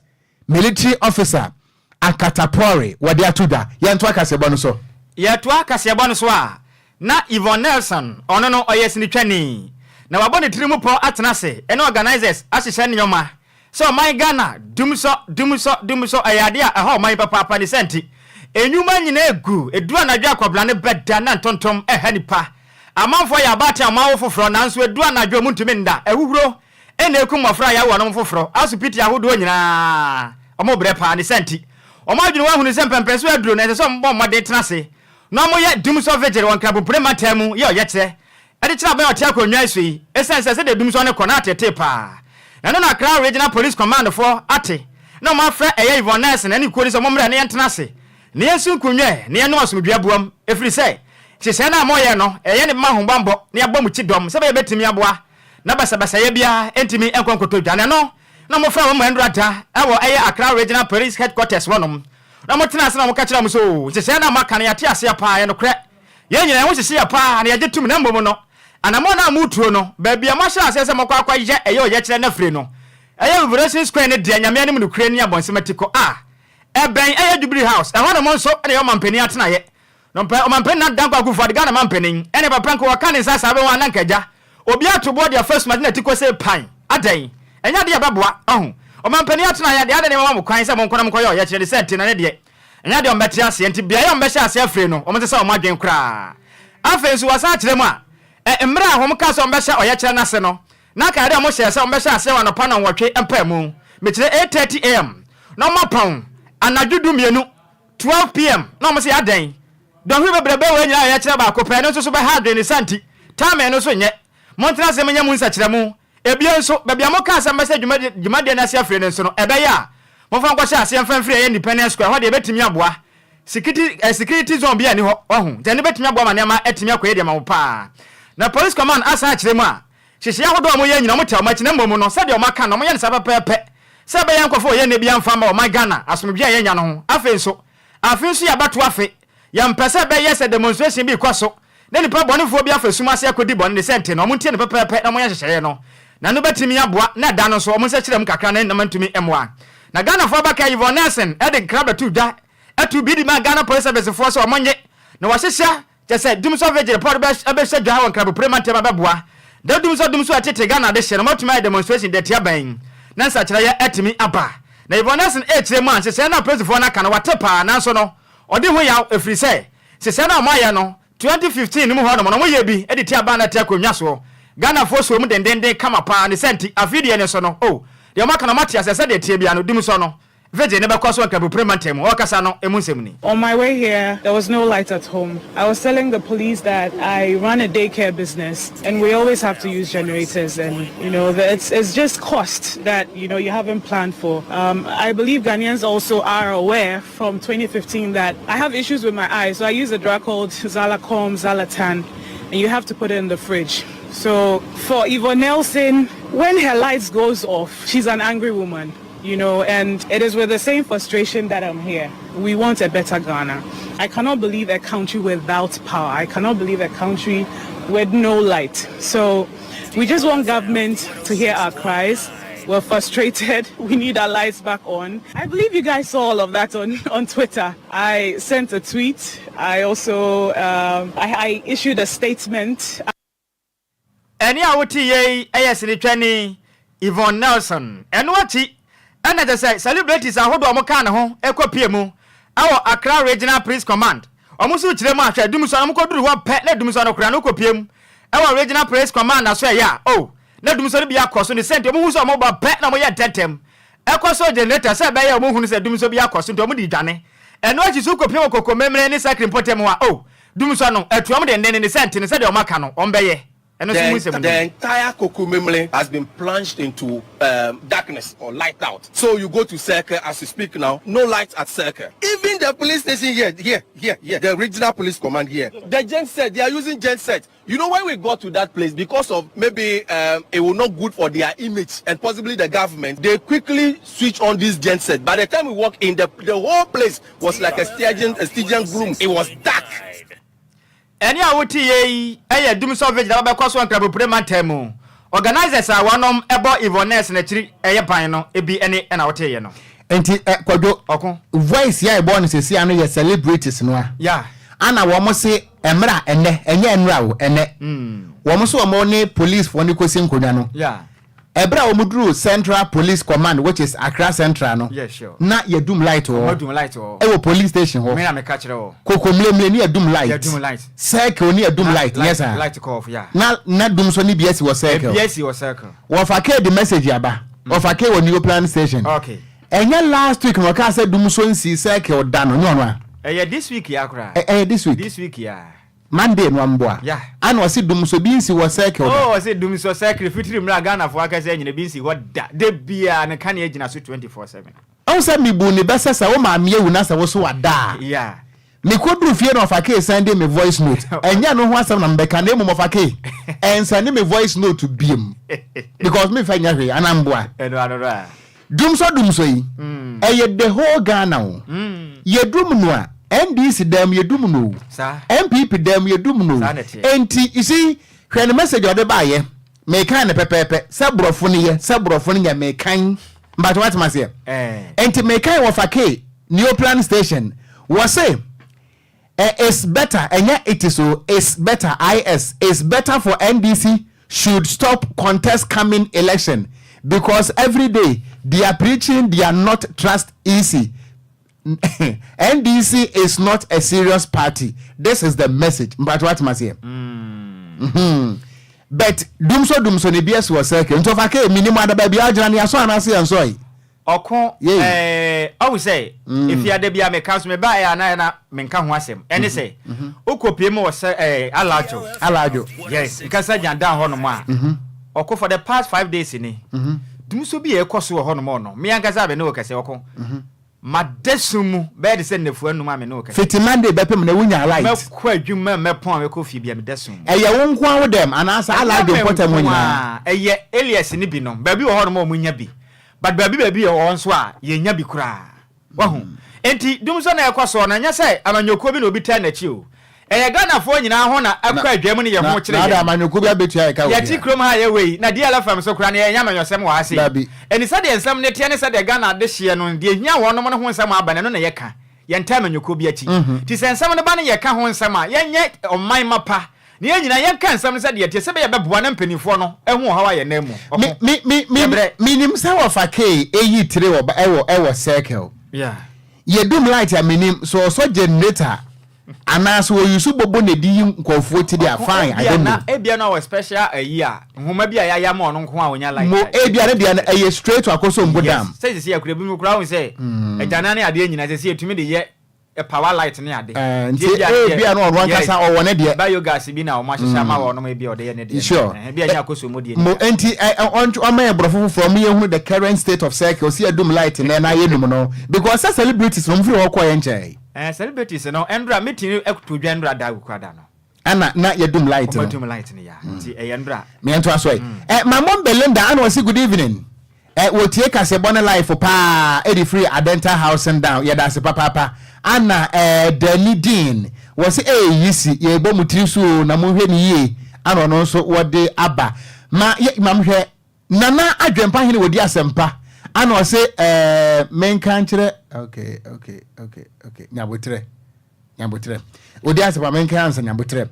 Military Officer Akatapore wɔde ato dwa. Yɛntoa kaseɛbɔ no so. Yɛtoa kaseɛbɔ no so a, na Yvonne Nelson, ɔno no ɔyɛ sinitwani, na wabɔ ne tiri mu pɔ atena ase ne organisers ahyehyɛ nneɛma sɛ ɔman Ghana dumsɔ, dumsɔ, dumsɔ ɛyɛ adeɛ a ɛha ɔman yi papaapa ne saa nti nnwuma nyinaa gu, ɛduru anadwo a akwabrane no bɛda na ntontom ɛha nipa. Amanfoɔ yɛ abaatan a wɔawo foforɔ nanso ɛduru anadwo a wɔntumi nda, ahuhuro na ɛkum mmɔfra a yɛawo wɔnom foforɔ, asopiti ahodoɔ nyinaa wɔbrɛ paa ne saa nti wɔn adwene wɔahunu sɛ mpɛmpɛnsoɔ aduro na ɛsɛ sɛ wɔbɔ mmɔden tena ase na wɔyɛ dumsɔ vigil wɔ Nkrabompire mantam mu yɛ ɔyɛkyerɛ de kyerɛ aban a ɔte akonnwa yi so yi esiane sɛ sɛdeɛ dumsɔ no kɔ no ateetee paa. Na ɛno na Accra Regional Police Command foɔ ate na wɔafrɛ ɛyɛ Yvonne Nelson ne ne kuo no sɛ wɔmmra na yɛntena ase na yɛnsi nkonnwa na yɛnom asomdwoeɛ aboam ɛfiri sɛ nhyehyɛeɛ no a moyɛ no ɛyɛ ne bɛma ahobammɔ na yɛabɔ mo kyidɔm sɛ ɛbɛyɛ bɛtumi aboa na basabasayɛ biara ntumi nkɔ nkɔtɔ dwa. Na ɛno na wɔfrɛɛ wɔn ma nnora da wɔ ɛyɛ Accra Regional Police Headquarters hɔnom na wɔtenaa ase na wɔka kyerɛɛ wɔn sɛ oo nhyehyɛeɛ no a moaka no yɛate aseɛ paa ɛyɛ nokorɛ. Yɛn nyinaa, yɛn ho hyehye yɛn paa na yɛgye tom, na mmom no, anammɔn a moretuo no, baabi a moahyɛ aseɛ sɛ mokɔ akɔyɛ ɛyɛ ɔyɛkyerɛ no afire no, ɛyɛ Revelation Square no deɛ, Nyame anim nokorɛ ni abɔnsam atikɔ a ɛbɛn ɛyɛ Jubilee House, ɛhɔ nom nso na ɛyɛ ɔmampanin atenaeɛ. No mpɛ, ɔmampanin Nana Dankwa Akufo-Addo, Ghana mampanin, ɛne papa nka wɔka ne nsa saa bɛhu a na nka agya, obi ato boɔ de afa sum ade na atikɔ sei pan, adɛn? Ɛnyɛ adeɛ a ɛbɛboa, wahu. Ɔmampanin atenaeɛ deɛ, adɛn na yɛmama mo kwan sɛ monkɔ na monkɔyɛ ɔyɛkyerɛ de sɛ nte na ne deɛ, Ɛnyɛ adeɛ a wɔbɛte aseɛ, nti beaeɛ a wɔbɛhyɛ aseɛ afiri no, wɔnsesa wɔn adwene koraa. Afei nso, wɔsan kyerɛ mu a, ɛ, mmerɛ a wɔkaa sɛ wɔbɛhyɛ ɔyɛkyerɛ no ase no, na anka adeɛ a wɔhyɛɛ sɛ wɔbɛhyɛ aseɛ wɔ anɔpa nnɔnwɔtwe mpaemu, mekyerɛ 8:30 AM, na wɔapɔn anadwo dumienu, 12 PM, na wɔse adɛn? Dɔnhwere bebrebe wei nyinaa ɔyɛkyerɛ baako pɛ, ɛno nso so bɛha adwene, ne saa nti, timing no nso nyɛ. Montena ase menyɛ mo nsɛkyerɛmu. Ebio nso, baabi a mokaa sɛ mobɛhyɛ dwumadi dwumadie no ase afiri no nso no, ɛbɛyɛ a momfa nkɔhyɛ aseɛ mfa mfiri ɛyɛ Independence Square, ɛhɔ deɛ ɛbɛtumi aboa. Sikiti eh, security zone biara nni hɔ, wahu, nti ɛno bɛtumi aboa ma nneɛma atumi akɔ yie de ama mo paa. Na Police Command asan akyerɛ mu a, nhyehyɛeɛ ahodoɔ a wɔyɛ nyinaa wɔtaa wɔn akyi, na mmom no, sɛdeɛ wɔaka no, wɔyɛ no saa pɛpɛɛpɛ, sɛ ɛbɛyɛ a nkurɔfoɔ a wɔyɛ nnɛ biara mfa mma ɔman Ghana asomdwoeɛ a yɛanya no ho. Afei nso, afe nso yɛabɛto afe, yɛmpɛ sɛ ɛbɛyɛ sɛ demonstration bi rekɔ so na nnipa bɔnefoɔ bi afa sum ase akɔdi bɔne ne sɛ nte no, wɔntie no pɛpɛɛpɛ na wɔnyɛ nhyehyɛeɛ no, na ɛno bɛtumi aboa na ɛda no nso wɔn nsa kyerɛ mu kakra na nneɛma ntumi mmoa. Na Ghanafoɔ abakan Yvonne Nelson de nkra bɛtoo dwa too bi de maa Ghana Police Service foɔ sɛ wɔnnye na wɔahyehyɛ kyɛ sɛ Dumsor Vigil report bɛhyɛ dwa wɔ Nkrabopire mantam abɛboa da Dumsor Dumsor a ɛtete Ghana adehyeɛ no wɔatumi ayɛ demonstration de atia ban na nsakyeraeɛ atumi aba. Na Yvonne Nelson rekyerɛ mu a nhyehyɛeɛ no a polisifoɔ no aka no wate paa nanso no ɔde ho yaw ɛfiri sɛ Nhyehyɛɛ no a wɔayɛ no 2015 no mu hɔ nom no wɔyɛɛ bi de tia aban no ɛte akonnwa soɔ. Ghanafoɔ soo mu dendenden kama paa ne saa nti afei deɛ no nso no oh deɛ wɔaka no wɔate aseɛ sɛdeɛ ɛteɛ biara no dumsɔ no vigil no bɛkɔ so wɔ Nkrabopire mantam mu. Ɔrekasa no emu nsɛm ni. On my way here, there was no light at home. I was telling the police that I run a daycare business and we always have to use generators and, you know, the, it's, it's just cost that, you know, you haven't planned for. Um, I believe Ghanaians also are aware from 2015 that I have issues with my eyes. So I use a drug called Xalacom, Xalatan, and you have to put it in the fridge. So for Yvonne Nelson, when her lights goes off, she's an angry woman, you know, and it is with the same frustration that I'm here. We want a better Ghana. I cannot believe a country without power. I cannot believe a country with no light. So we just want government to hear our cries. We're frustrated. We need our lights back on. I believe you guys saw all of that on, on Twitter. I sent a tweet. I also um, I, I issued a statement. Ɛnne a wote yei yɛ sinitwani Yvonne Nelson. Ɛno akyi na kyerɛ sɛ celebrities ahodoɔ a wɔkaa ne ho kɔpie mu wɔ Accra Regional Police Command. Wɔn nso kyerɛ mu a hwɛ Dumsor no wɔkɔduru hɔ pɛ na Dumsor no koraa no wokɔpie mu wɔ Regional Police Command aso ɛyɛ a oh na Dumsor no bi akɔ so ne sɛ nti wɔhu sɛ wɔba pɛ na wɔyɛ ntɛntɛm ɛkɔ so generator sɛ ɛbɛyɛ a wɔhunu sɛ Dumsor bi akɔ so nti wɔde dwane. Ɛno akyi so wokɔpie wɔ Kokomemre ne Sakri mpɔtam hɔ a oh Dumsor no atu wɔn denneennen ne sɛ nti no sɛdeɛ wɔaka no wɔbɛyɛ. Ɛno nso mu nsɛm The ni. entire Kokomemle has been plunged into um, darkness or light out. So you go to Circle as you speak now, no light at Circle. Even the police station here, here, here, here, the regional police command here, the gen set, they are using gen set. You know when we got to that place, because of maybe um, it will not good for their image and possibly the government, they quickly switch on this gen set. By the time we walk in, the, the whole place was like a Stygian, a Stygian gloom. It was dark. Ɛnne a wote yei yɛ Dumsor Vigil a wɔbɛkɔ so wɔ Nkrabopire mantam mu. Organisers a wɔnom bɔ Yvonne Nurse n'akyiri yɛ ban no bi ne na woteeɛ no. Nti eh, Kwadwo, Ɔko. voice yi a yɛbɔɔ no seesei ano yɛ celebrities no a. Yeah. Ana wɔn se mmerɛ a ɛnnɛ, ɛnyɛ nnora o, ɛnnɛ, wɔn se wɔn ne police foɔ no kɔsi nkonnwa no. Yeah. Ɛberɛ a wɔn duruu Central Police Command which is Accra Central no, Yeah, sure. na yɛdum light wɔ Wɔn hɔ. adum light wɔ hɔ. Ɛwɔ police station hɔ. Me na meka kyerɛ wo. Kokomlemle ne yɛdum light. Yɛdum light. Circle ne yɛdum Na light, nyɛ light, saa? light kɔ off, yeah. Na, na dum nso ne bi asi wɔ circle. Ebi asi wɔ circle. Wɔfa K de message aba. Wɔfa K wɔ Neoplan station. Okay. Ɛnyɛ last week na ɔkaa sɛ dum nso nsii circle da no, nyɛ ɔno a? Ɛyɛ this week ya koraa. Ɛ, ɛyɛ this week. This week ya. Monday no amboa. Yeah. Ana ɔse dum nso bi nsi wɔ circle da. Oh, ɔse dum nso circle fitiri mmerɛ a Ghanafoɔ akasa nyina bi nsi hɔ da. Da biara ne kanea gyina so 24/7. Wohu sɛ mebu ne bɛ sɛ sɛ wo maame awu na sɛ wo so wada a. Yeah. Mekoduru fie na ɔfa Kay sɛnde me voice note. Ɛnyɛ ɛno ho asɛm na mebɛka na mmom ɔfa Kay ɛnsɛnde me voice note biom because memfa nyɛ hwee anaa mboa. Ɛno ano no a. Dumsɔ dumsɔ yi ɛyɛ the whole Ghana o. Yɛdum no a NDC dan mu yɛdum no o. NPP dan mu yɛdum no o. Enti you see hwɛ ne message a ɔde baayɛ mekan no pɛpɛɛpɛ sɛ borɔfo no yɛ sɛ borɔfo no nyɛ mekan mpakyɛ wate maseɛ. Enti mekan wɔ fa K Neoplan station wɔ se it's better ɛnyɛ it is o it's better is it's better for NDC should stop contest coming election because every day they are preaching they are not trust EC NDC is not a serious party this is the message mpakyɛ wate maseɛ mm. But dumso dumso ne bi asi wɔ circle nti ɔfa kee minim ada baabi a agyina ne yɛasɔ anaasɛ yɛnsɔe. Ɔko ɛɛ ɔhu sɛ efiada bi a meka nso meba ɛyɛ a na na menka ho asɛm ɛne sɛ wokɔ pie mu wɔ sɛ ɛɛ Alajo. Alajo. Yes nkasa gyandan hɔ nom a ɔko for the past 5 days ni dumso bi a ɛkɔ so wɔ hɔ nom ɔno me ankasa a me ne wo kɛsɛ ɔko. Mada sum mu bɛyɛ te sɛ nnafua nnum a me ne wo kasa. Fiti Monday bɛpem nnɛ wonyaa light. Mɛkɔ adwuma mɛpɔn a mɛkɔ fie bia meda sum mu. Ɛyɛ wo nko ara wo dɛm anaa saa Ɛnyɛ Alajo me mpɔtam hɔ nko nyinaa? ara, ɛyɛ Elias ne binom. Baabi wɔ hɔnom a wɔnya bi but baabi baabi wɔ hɔ nso a yɛnnya bi koraa. Wahu? Enti dumsɔ no a ɛkɔ soɔ no ɛnyɛ sɛ amanyɔkuo bi na obi taa n'akyi o. Ɛyɛ Ghanafoɔ nyinaa ho na ɛkɔ adwa mu ne yɛn ho kyere Na yɛn. ada amanyɔkuo bi abɛtua yɛ ka wɔ Yɛte bia? kurom ha a yɛwɔ yi, na DLFM so koraa no yɛnyɛ amanyɔsɛm wɔ ha sei. Dabi. Ɛnni sɛdeɛ nsɛm no teɛ ne sɛdeɛ Ghana adehyeɛ no, deɛ ɛhia wɔnom no ho nsɛm aba no, ɛno na yɛka. Yɛntaa amanyɔkuo bi akyi. Nti sɛ nsɛm no ba na yɛka ho nsɛm a, yɛnyɛ ɔman mma pa, na yɛn nyinaa yɛnka nsɛm no sɛdeɛ ɛteɛ, sɛbɛyɛ ɛbɛboa na mpanimfoɔ no ahu ɔhaw a yɛnam mu. Me, Ɔko. me, me, me, Yɛbrɛ. menim sɛ wɔfa Kay ɛyi tire wɔ, ɛwɔ, ɛwɔ circle. Yeah. Yɛdum light a menim, sɛ ɔsɔ generator Anaa sɛ wɔ use bobo na ɛde yi nkurɔfoɔ ti deɛ a Ɔko fine I ebia don't na know. ebia na ɔwɔ special ayi a nhoma bi a yɛayɛ ama ɔno nko a ɔnya light Mo a ebia ne deɛ no ɛyɛ straight to Akosombo Yes dam. sɛ sisi akura bi mu koraa wohu sɛ agyanan ne adeɛ nyinaa sɛsi yɛtumi de yɛ power light ne ade Ɛɛ nti nti ebia ne deɛ ebia na ɔno yes ankasa ɔwɔ ne deɛ. biogas bi na wɔn ahyehyɛ ama wɔnom ebia ɔde yɛ ne deɛ no Sure. ɛhɛn ebia nyɛ Akosombo deɛ Mo no bia. nti ɛ ɛ ɔntwe ɔma yɛ borɔfo foforɔ ɔmo yɛhunu the current state of circle sɛ yɛdum light nnɛ na yɛnum no because sɛ celebrities no ɔmo firi hɔ kɔɔ yɛ nkyɛe. Eh celebrities no ɛndra meeting no ɛto dwa ɛndra da kura da no. Ɛna na yɛdum light no. Ɔmo adum light no ya nti ɛyɛ ndra. Me ntoa so ɛ. Eh my mom Belinda ana ɔsi good evening. Eh wɔtie kaseɛbɔ ne life paa ɛde firi Adenta housing down yɛda ase papaapa. Ana eh Danny Dean wɔsi eh yisi yɛbɔ mo tiri so o na monhwɛ ne yie ana ɔno nso wɔde aba. Ma yɛ ma mhwɛ Nana Adwempa hene wɔdi asɛmpa ana ɔse ɛɛ menka nkyerɛ okay okay okay okay nyabotrɛ nyabotrɛ ɔdi asɛmpa menka ansa nyabotrɛ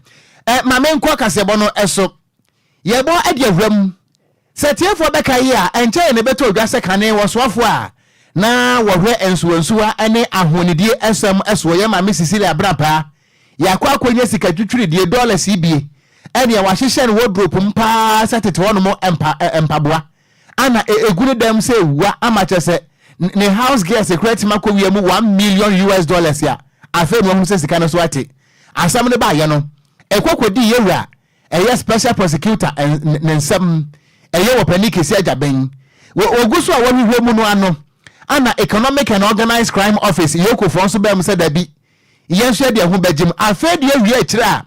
ɛ ma menkɔ kaseɛbɔ no ɛso yɛbɔ ɛde awura mu sɛ tiefoɔ bɛka yi a ɛnkyɛ yɛ na ɛbɛtɔ odwa sɛ kane wɔsoafoɔ a na wɔhwɛ nsuwansuwa ne ahonidie ɛsɛm ɛsoɔ yɛ maame Cecilia Abrapaa Yɛakɔ akɔnya sika twitwiridie, dollars yi bie, ɛneɛ wɔahyehyɛ no wardrobe mu paa sɛ tete hɔ nom mpa, ɛ, mpaboa. Ana ɛ, ɛgu ne dan mu sɛ wua ama kyerɛ sɛ ne house girls koraa atumi akɔ wia mu 1 million US dollars a, afei na wahunu sɛ sika no so ate. Asɛm no baeɛ no, ɛkɔ kɔdii yɛwura ɛyɛ special prosecutor ne nsam, ɛyɛ wɔ panin Kesi Agyabeng. Wɔ, wɔgu so a wɔhwehwɛ mu no ano, ana Economic and Organized Crime Office, EOCO foɔ nso baa mu sɛ dabi, Yɛn nso yɛde ɛho bɛgye mu. Afei deɛ awie akyire a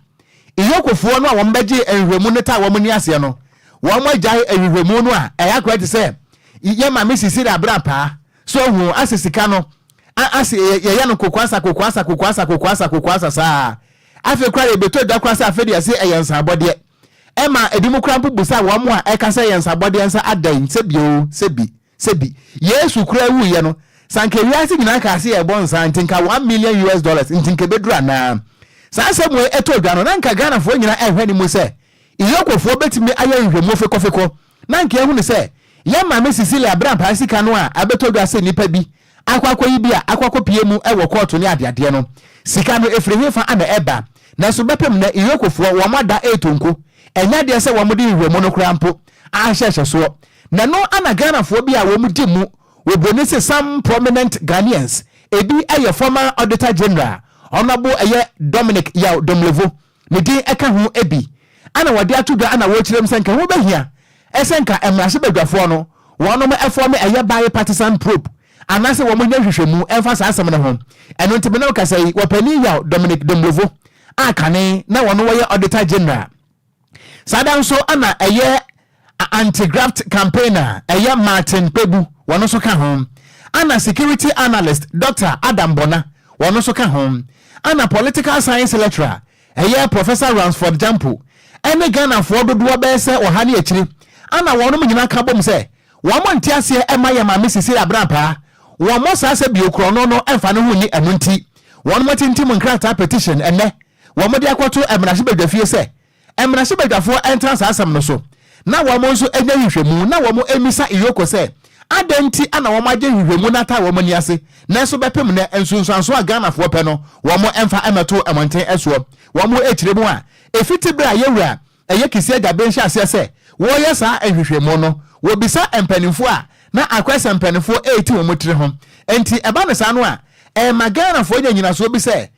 Iyokofoɔ no a wɔn bɛgyee nhwehwɛmu no taa wɔn ani aseɛ no, wɔn agyae nhwehwɛmu no a ɛyɛ akora te sɛ yɛn maame Cecilia Abrampaa. So ahu asɛ sika no a ase yɛyɛ no kokoasa kokoasa kokoasa kokoasa kokoasa saa. Afei koraa yɛbɛtɔ dwa koraa sɛ afei deɛ yɛse ɛyɛ nsaabɔdeɛ. Ɛma ebinom koraa mpo bisa wɔn a ɛka sɛ yɛn nsabɔdeɛ nsa ada yi sɛ bio, sɛ bi, sɛ bi. Yesu koraa wuiɛ no, sɛ anka wiase nyinaa kaa sɛ yɛrebɔ nsa a, nti nka $1 million US dollars nti nka ɛbɛduru anaa? Saa asɛm wei ɛtɔɔ dwa no, na anka Ghanafoɔ nyinaa ɛrehwɛ ne mu sɛ Iyokofoɔ bɛtumi ayɛ nhwehwɛmu fekɔfekɔ na anka yɛahunu sɛ yɛn maame Cecilia Abrampaa sika no a abɛtɔ dwa sɛ nnipa bi akɔ akɔyi bi a akɔ akɔpue mu wɔ kɔɔto ne adeadeɛ no, sika no ɛfiri hefa na ɛba? Nanso bɛpem nnɛ Iyokofoɔ wɔn ada reto nko, ɛnyɛ adeɛ sɛ wɔn de nhwehwɛmu no koraa mpo ahyɛ hyɛsoɔ. Na ɛno na Ghanafoɔ bi a wɔn di mu wɔ broni se some prominent Ghanaians, ebi yɛ former Auditor General, Honourable ɛyɛ Dominic Yaw Domelevo, ne din ka ho bi na wɔde ato dwa na wɔrekyerɛ mu sɛ nka ho bɛhia sɛ nka mmarahyɛbadwafoɔ no wɔnom fɔme ɛyɛ bi-partisan probe anaasɛ wɔn nyɛ nhwehwɛmu mfa saa asɛm no ho. Ɛno nti me ne wo kasa yi, wɔpanin Yaw Dominic Domelevo a kane na wɔno wɔyɛ Auditor General. Saa da nso na ɛyɛ anti-graft campaigner ɛyɛ Martin Kpebu wɔn nso ka ho. Ana security analyst Dr. Adam Bona wɔn nso ka ho. Ana political science lecturer ɛyɛ Professor Ransford Gyampo ɛne Ghanafoɔ dodoɔ bɛyɛ sɛ ɔha ne akyiri ana wɔnom nyinaa ka bom sɛ wɔn nte aseɛ ɛma yɛ maame Cecilia Abrampaa wɔn mmɔ saa sɛ bio korɔno no ɛmfa ne ho nni ɛno nti wɔnom atintim nkrataa petition ɛnɛ wɔde akɔto mmarahyɛbadwafie sɛ mmarahyɛbadwafoɔ ntena saa asɛm no so na wɔn nso nyɛ nhwehwɛmu na wɔn mmisa EOCO sɛ adɛn nti na wɔn agye nhwehwɛmu no ataa wɔn ani ase nanso bɛpem nnɛ nsunsuansoɔ a Ghanafoɔ pɛ no wɔn mfa mmɛto mmɔnten soɔ. Wɔn kyerɛ mu a, ɛfiti berɛ a yɛwura Ɛyɛ Kissi Agyabeng hyɛ aseɛ sɛ wɔreyɛ saa nhwehwɛmu no, wɔbisa mpanimfoɔ a na akɔyɛ sɛ mpanimfoɔ reti wɔn tiri ho. Enti ɛba no saa no a, ɛma Ghanafoɔ nya nyinasoɔ bi sɛ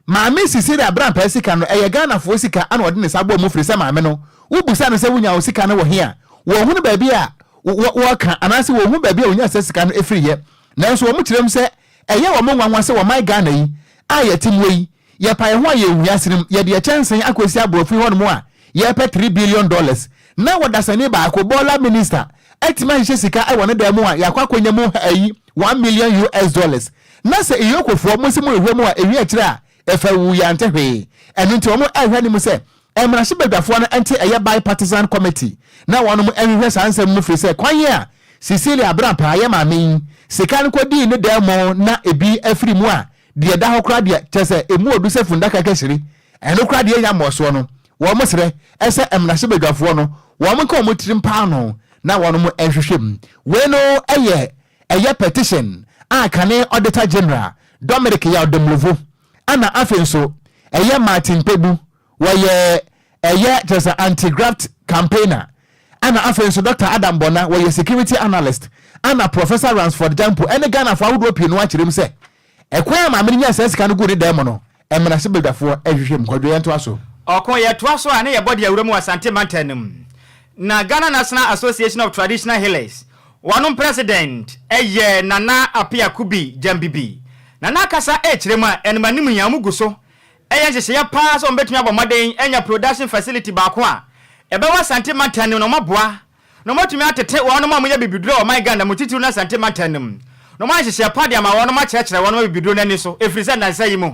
Maame Cecilia Abrampah sika no, ɛyɛ Ghanafoɔ sika na ɔde ne nsa bɔɔ mu firi sɛ maame no, wobisa no sɛ wonya wo sika no wɔ he a, wɔnhunu baabi a wɔka anaasɛ wɔnhu baabi a wɔnya saa sika no firiiɛ. Nanso wɔkyerɛ mu sɛ ɛyɛ wɔn nwanwa sɛ wɔman Ghana yi a yɛte mu yi, Yɛpa yɛn ho a yɛn wiase no mu, yɛde yɛn kyɛnsee akɔsi aborɔfo yi hɔnom a yɛrepɛ $3 billion na ɔdasani baako, bɔɔla minister, atumi ahyehyɛ sika wɔ ne dan mu a yɛakɔ akɔnya mu ayi US$1 million. Na sɛ Iyokofoɔ mo se mo rehwɛ mu a ɛwie akyire a ɛfa wuu yɛante hwee. Ɛno nti wɔn rehwɛ ne mu sɛ mmarahyɛbadwafoɔ no nte ɛyɛ bi-partisan committee na wɔnom nhwehwɛ saa nsɛm mu firi sɛ kwan a Cecilia Abrampah yɛ maame yi sika no kɔdii ne dan mu na ebi afiri mu a Deɛ ɛda hɔ koraa deɛ, kyerɛ sɛ, ɛmu ɔdu sɛ fundaka kɛsire, ɛno koraa deɛ ɛnya mmɔɔsoɔ no, wɔn srɛ sɛ mmarahyɛbadwafoɔ no, wɔn nka wɔn tirim paanoo na wɔn nhwehwɛ mu. Wei no yɛ ɛyɛ petition a kane Auditor General, Dominic Yaw Domelevo, ɛna afei nso ɛyɛ Martin Kpebu, wɔyɛ ɛyɛ kyerɛ sɛ anti-graft campaigner, ɛna afei nso Dr. Adam Bona, wɔyɛ security analyst, ɛna Professor Ransford Gyampo ɛne Ghanafoɔ ahodoɔ pii no akyerɛ mu sɛ Ɛkwan a maame no nyaa saa sika no guu ne dan mu no, mmarahyɛbadwafoɔ nhwehwɛ mu. Kwadwo, yɛntoa so. Ɔko, Yɛtoa so a ne yɛbɔ de awura mu wɔ Asante mantam no mu. Na Ghana National Association of Traditional Healers wɔnom president yɛ Nana Appiah Kubi Gyambibi. Nana akasa rekyerɛ mu a animanim yi a wɔgu so yɛ nhyehyɛeɛ paa sɛ wɔbɛtumi abɔ mmɔden anya production facility baako a ɛbɛwɔ Asante mantam no mu na wɔaboa na wɔatumi atete wɔnom a wɔyɛ bibiduro wɔ ɔman Ghana mu titiriw no Asante mantam no mu, na wɔayɛ nhyehyɛɛ pa de ama wɔnom akyerɛkyerɛ wɔnom abibiduro no ani so ɛfiri sɛ nnansa yi mu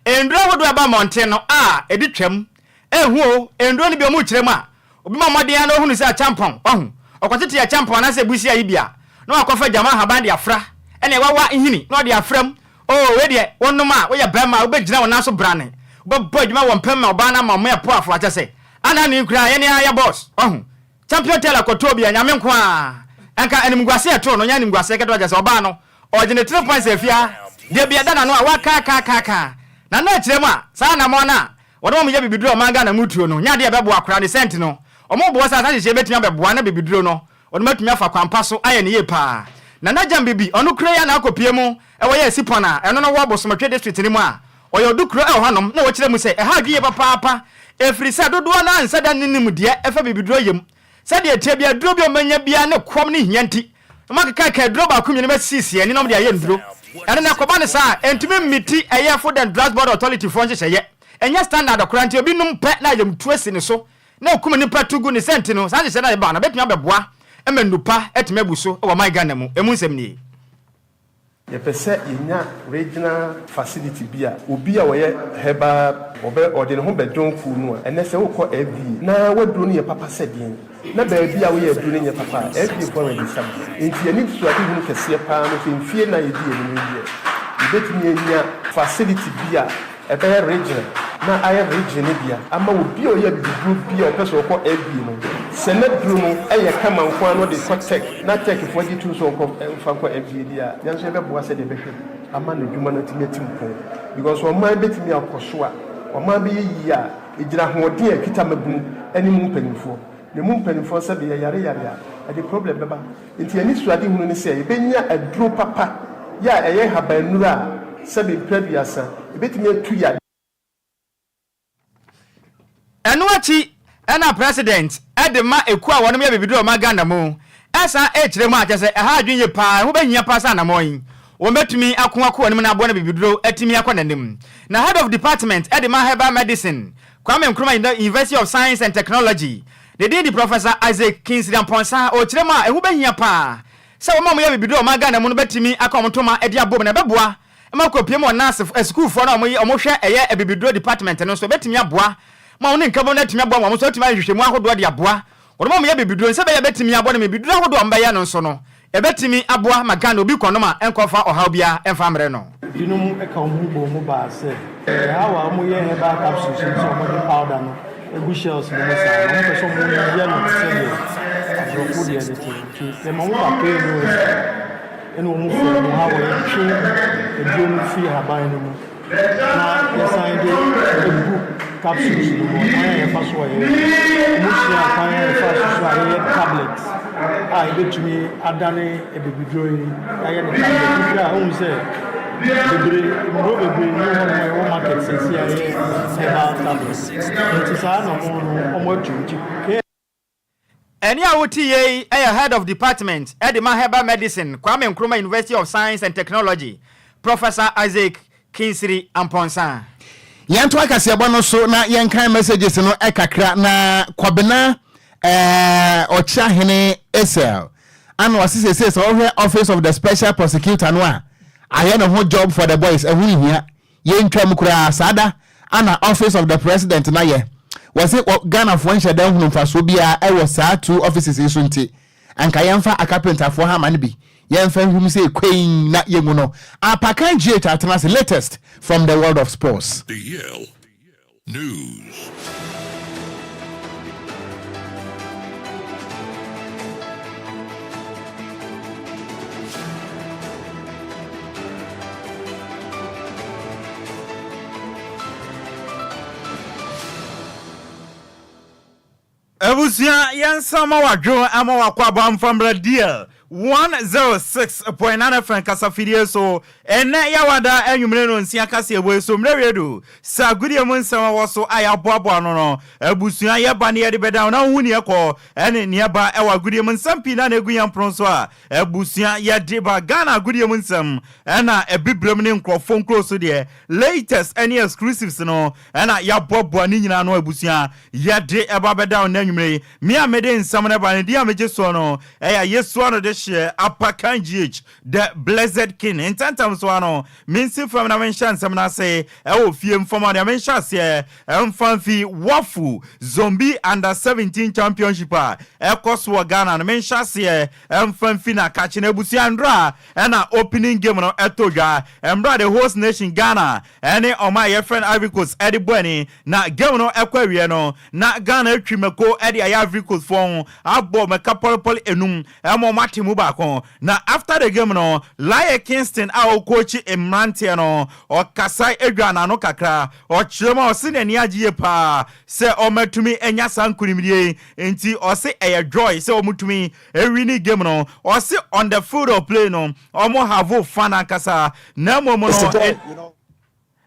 nnuro ahodoɔ a ɛba mmɔnten no a ɛdi twam ɛhu o nnuro no bi wɔn rekyerɛ mu a obi ma mmɔden ara na ɔhunu sɛ akyampɔn wahu ɔkɔtete akyampɔn anaasɛ busia yi bi a na wakɔfa gyama ahaban de afra ɛna ɛwawa nhini na ɔde afra mu oo wei deɛ wonom a woyɛ barima a wobɛgyina wo nan so brane wobɛbɔ adwuma wɔ mpam ma ɔbaa no ama ɔmo ɛpo afo akyɛ sɛ ana ne koraa yɛne ara yɛ boss wahu Champion Taylor kɔtɔɔ bi a Nyame nko ara nka animguase a ɛtoo no nyɛ animguaseɛ ketewa kyerɛ sɛ ɔbaa no ɔgye ne 3 points afia deɛ bi ɛda n'ano a wakaakaakaakaa na na ɛkyerɛ mu a saa anamɔn no a wɔde wɔn yɛ bibiduro a ɔman Ghana mu tuo no nyɛ adeɛ a ɛbɛboa koraa ne sɛ nti no wɔn boɔ sɛ saa nhyehyɛɛ bɛtumi abɛboa na bibiduro no wɔde atumi afa kwan pa so ayɛ no yie paa Nana Gyam Bibi ɔno kuro yi a na akɔpie mu ɛwɔ yɛ Asipɔn a ɛno no wɔ Bosomotwe district no mu a Ɔyɛ ɔdukuro wɔ hɔnom na wɔkyerɛ mu sɛ ɛha adwene yie papaapa ɛfiri sɛ dodoɔ no ara nsa da nni nimdeɛ ɛfa bibiduro yɛ mu. Sɛdeɛ ɛteɛ biara aduro bi a wɔbɛnya biara ne kɔm ne hia nti na wɔakekaka aduro baako mmienu bɛsiesie ani na wɔde ayɛ nnuro. Ɛno na ɛkɔba no saa a ɛntumi mmiti ɛyɛ Food and Drugs Board Authority foɔ nhyehyɛeɛ. Ɛnyɛ standard koraa nti obi nom pɛ na ayamtuo asi ne so na ɛkum nnipa tu gu ne sɛ nti no saa nhyehyɛeɛ no a ɛba no bɛtumi abɛboa ma nnupa atumi abu so wɔ ɔman Ghana mu. Ɛmu nsɛm nie. Yɛpɛ sɛ yɛnya regional facility bi a obi a ɔyɛ herbal ɔbɛ ɔde ne ho bɛdɔn kuo no a, ɛnnɛ sɛ wokɔ FDA na w'aduro no yɛ papa sɛ deɛn na baabi a woyɛ aduro no nyɛ papa a, FDA foɔ register mo. Enti yɛn anisoadehunu kɛseɛ paa no sɛ mfie nna a yɛdi yɛn anim yi deɛ, yɛbɛtumi anya facility bi a Ɛbɛyɛ region na ayɛ region no dea ama obi a ɔyɛ abibiduro bi a ɔpɛ sɛ ɔkɔ FDA no, sɛ n'aduro no yɛ kama nko ara na ɔde kɔ tech na tech foɔ gye tom sɛ ɔnkɔ mfa nkɔ FDA deɛ a, yɛn nso yɛbɛboa sɛdeɛ ɛbɛhwɛ ama n'adwuma no atumi ati mpɔn because ɔman bɛtumi akɔ so a, ɔman bɛyɛ yie a, ɛgyina ahoɔden a ɛkita mmabunu ne mu mpanimfoɔ. Na emu mpanimfoɔ sɛbe yɛyare yare a, ɛde problem bɛba. Enti yɛn anisoadehunu ne sɛ yɛbɛnya aduro papa yɛ a ɛyɛ nhabannuro a sɛbe mprɛ aduasa ɛbɛtumi atu yadeɛ. Ɛno akyi na President de ma ekuo a wɔnom yɛ bibiduro a wɔma Ghana mu san rekyerɛ mu a kyerɛ sɛ ɛha adwene yie paa, ɛho bɛhia paa sɛ anamɔn yi wɔbɛtumi ako akɔ anim na aboa na bibiduro atumi akɔ n'anim. Na Head of Department de ma Herbal Medicine, Kwame Nkrumah University of Science and Technology, Ne din de Professor Isaac Kingsley Amponsah. Ɔrekyerɛ mu a, ɛho bɛhia paa sɛ wɔn a wɔyɛ abibiduro a wɔn Ghana mu no bɛtumi aka wɔn ntoma de abom na ɛbɛboa ma akɔpue mu wɔ nurse asukuufoɔ no a wɔyɛ wɔhwɛ ɛyɛ abibiduro department no nso ɛbɛtumi aboa ma wɔn ne nkabom no atumi aboa ma wɔn nso atumi ayɛ nhwehwɛmu ahodoɔ de aboa wɔn a wɔyɛ abibiduro no sɛ ɛbɛyɛ a ɛbɛtumi aboa no ma abibiduro ahodoɔ a wɔbɛyɛ no nso no Ɛbɛtumi aboa ma Ghana obi kɔnom a ɛnkɔfa ɔhaw biara ɛmfa mmrɛ no. Binom ka wɔn ho bɔɔ mu baa sɛ, how a wɔyɛ herbal capsules no sɛ wɔde powder no gu shells no mu saa no, wɔpɛ sɛ wɔyɛ no te sɛ deɛ aborɔfo deɛ no te. Nti yɛma wɔn ba KNUST ɛna wɔn faa mu how a yɛtwe aduro no firi ahaban no mu. na yɛsan de gu capsules no mu. Ɔkwan a yɛfa so a yɛyɛ no, wɔsua kwan a yɛfa so so a yɛyɛ tablet a yɛbɛtumi adane abibiduro yi ayɛ no tablet. Wohwɛ a wohu sɛ bebree nnuro bebree nni hɔ nom a ɛwɔ market seesei a ɛyɛ herbal tablet. Nti saa na wɔn no wɔatu nti. Ɛnne a wote yei yɛ Head of Department de ma Herbal Medicine, Kwame Nkrumah University of Science and Technology, Professor Isaac Kinsiri Amponsah. Yɛntoa kaseɛbɔ no so na yɛnkan messages no kakra na Kwabena eh, Ɔkyeahene Esel ana ɔse seesei sɛ wohwɛ Office of the Special Prosecutor no a ayɛ ne ho job for the boys ɛho nhia Yɛntwam koraa, saa da a na office of the president no ayɛ. Wɔse wɔ Ghanafoɔ nhyɛ da nhunu mfasoɔ biara wɔ saa two offices yi so nti, anka yɛmfa akapentafoɔ hama no bi yɛmfa nhwim sei kwein na yɛngu no. Apakan GH atena ase, latest from the world of sports. The Yale News. Abusua yɛnsa ma wadwo ama wakɔ aba mfa mmra DL 106.9 FM kasafidie so Ɛnnɛ Yawada anwummere nnɔnsia kaseɛbɔ yi so mmerɛ wie du sɛ agodie mu nsɛm a ɛwɔ so a yɛaboaboa ano no abusua yɛba ne yɛde bɛdan wo na wohu neɛ ɛkɔ ɛne neɛ ɛba ɛwɔ agodie mu nsɛm pii na na ɛgu yɛn pono so a abusua yɛde ba Ghana agodie mu nsɛm ɛna abibirem ne nkurɔfoɔ nkuro so deɛ latest ɛne exclusives no ɛna yɛaboaboa ne nyinaa ano abusua yɛde ɛba bɛda wo nnɛ anwummere yi me a mede nsɛm no ba no din a megye soɔ no ɛyɛ Yesuwa no de hyeɛ Apakan GH The Blessed King. Ntɛmntɛm so ara no, minsi fam na menhyɛ nsɛm no ase wɔ fie mfam a nea menhyɛ aseɛ mfa mfi Wafu Zombie Under 17 Championship a ɛkɔ so wɔ Ghana no menhyɛ aseɛ mfa mfi na kakye na abusua ndora ɛna opening game no ɛtɔ dwa mmerɛ the host nation Ghana ɛne ɔman a yɛfrɛ no Ivory Coast ɛde bɔ ani na game no ɛkɔ awie no na Ghana atwi mako ɛde ayɛ Ivory Coast foɔ ho abɔ mɛka pɔlepɔle enum ɛma ɔmo ate mu baako na after the game no Laryea Kingston a ɔkookyi mmeranteɛ no ɔkasae dwaa n'ano kakra ɔkyerɛ mu a ɔse n'ani agye yie paa sɛ ɔmo atumi anya saa nkunimdie yi nti ɔse ɛyɛ joy sɛ ɔmo tumi wini game no ɔse on the field of play no ɔmo have fun ankasa na mmom no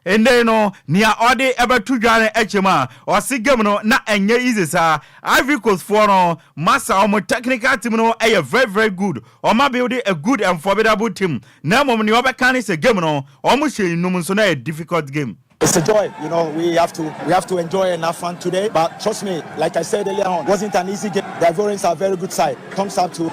Ndɛ yi no nea ɔde bɛto dwa no kyɛ mu a, ɔse game no na ɛnyɛ easy saa. Ivory Coast foɔ no masa wɔn technical team no yɛ very very good, wɔn abuild a good and formidable team na mmom nea ɔbɛka ne sɛ game no wɔn hyɛ nnum nso na ɛyɛ difficult game. It's a joy, you know. We have to we have to enjoy and have fun today. But trust me, like I said earlier on, wasn't an easy game. The Ivorians are very good side. Thumbs up to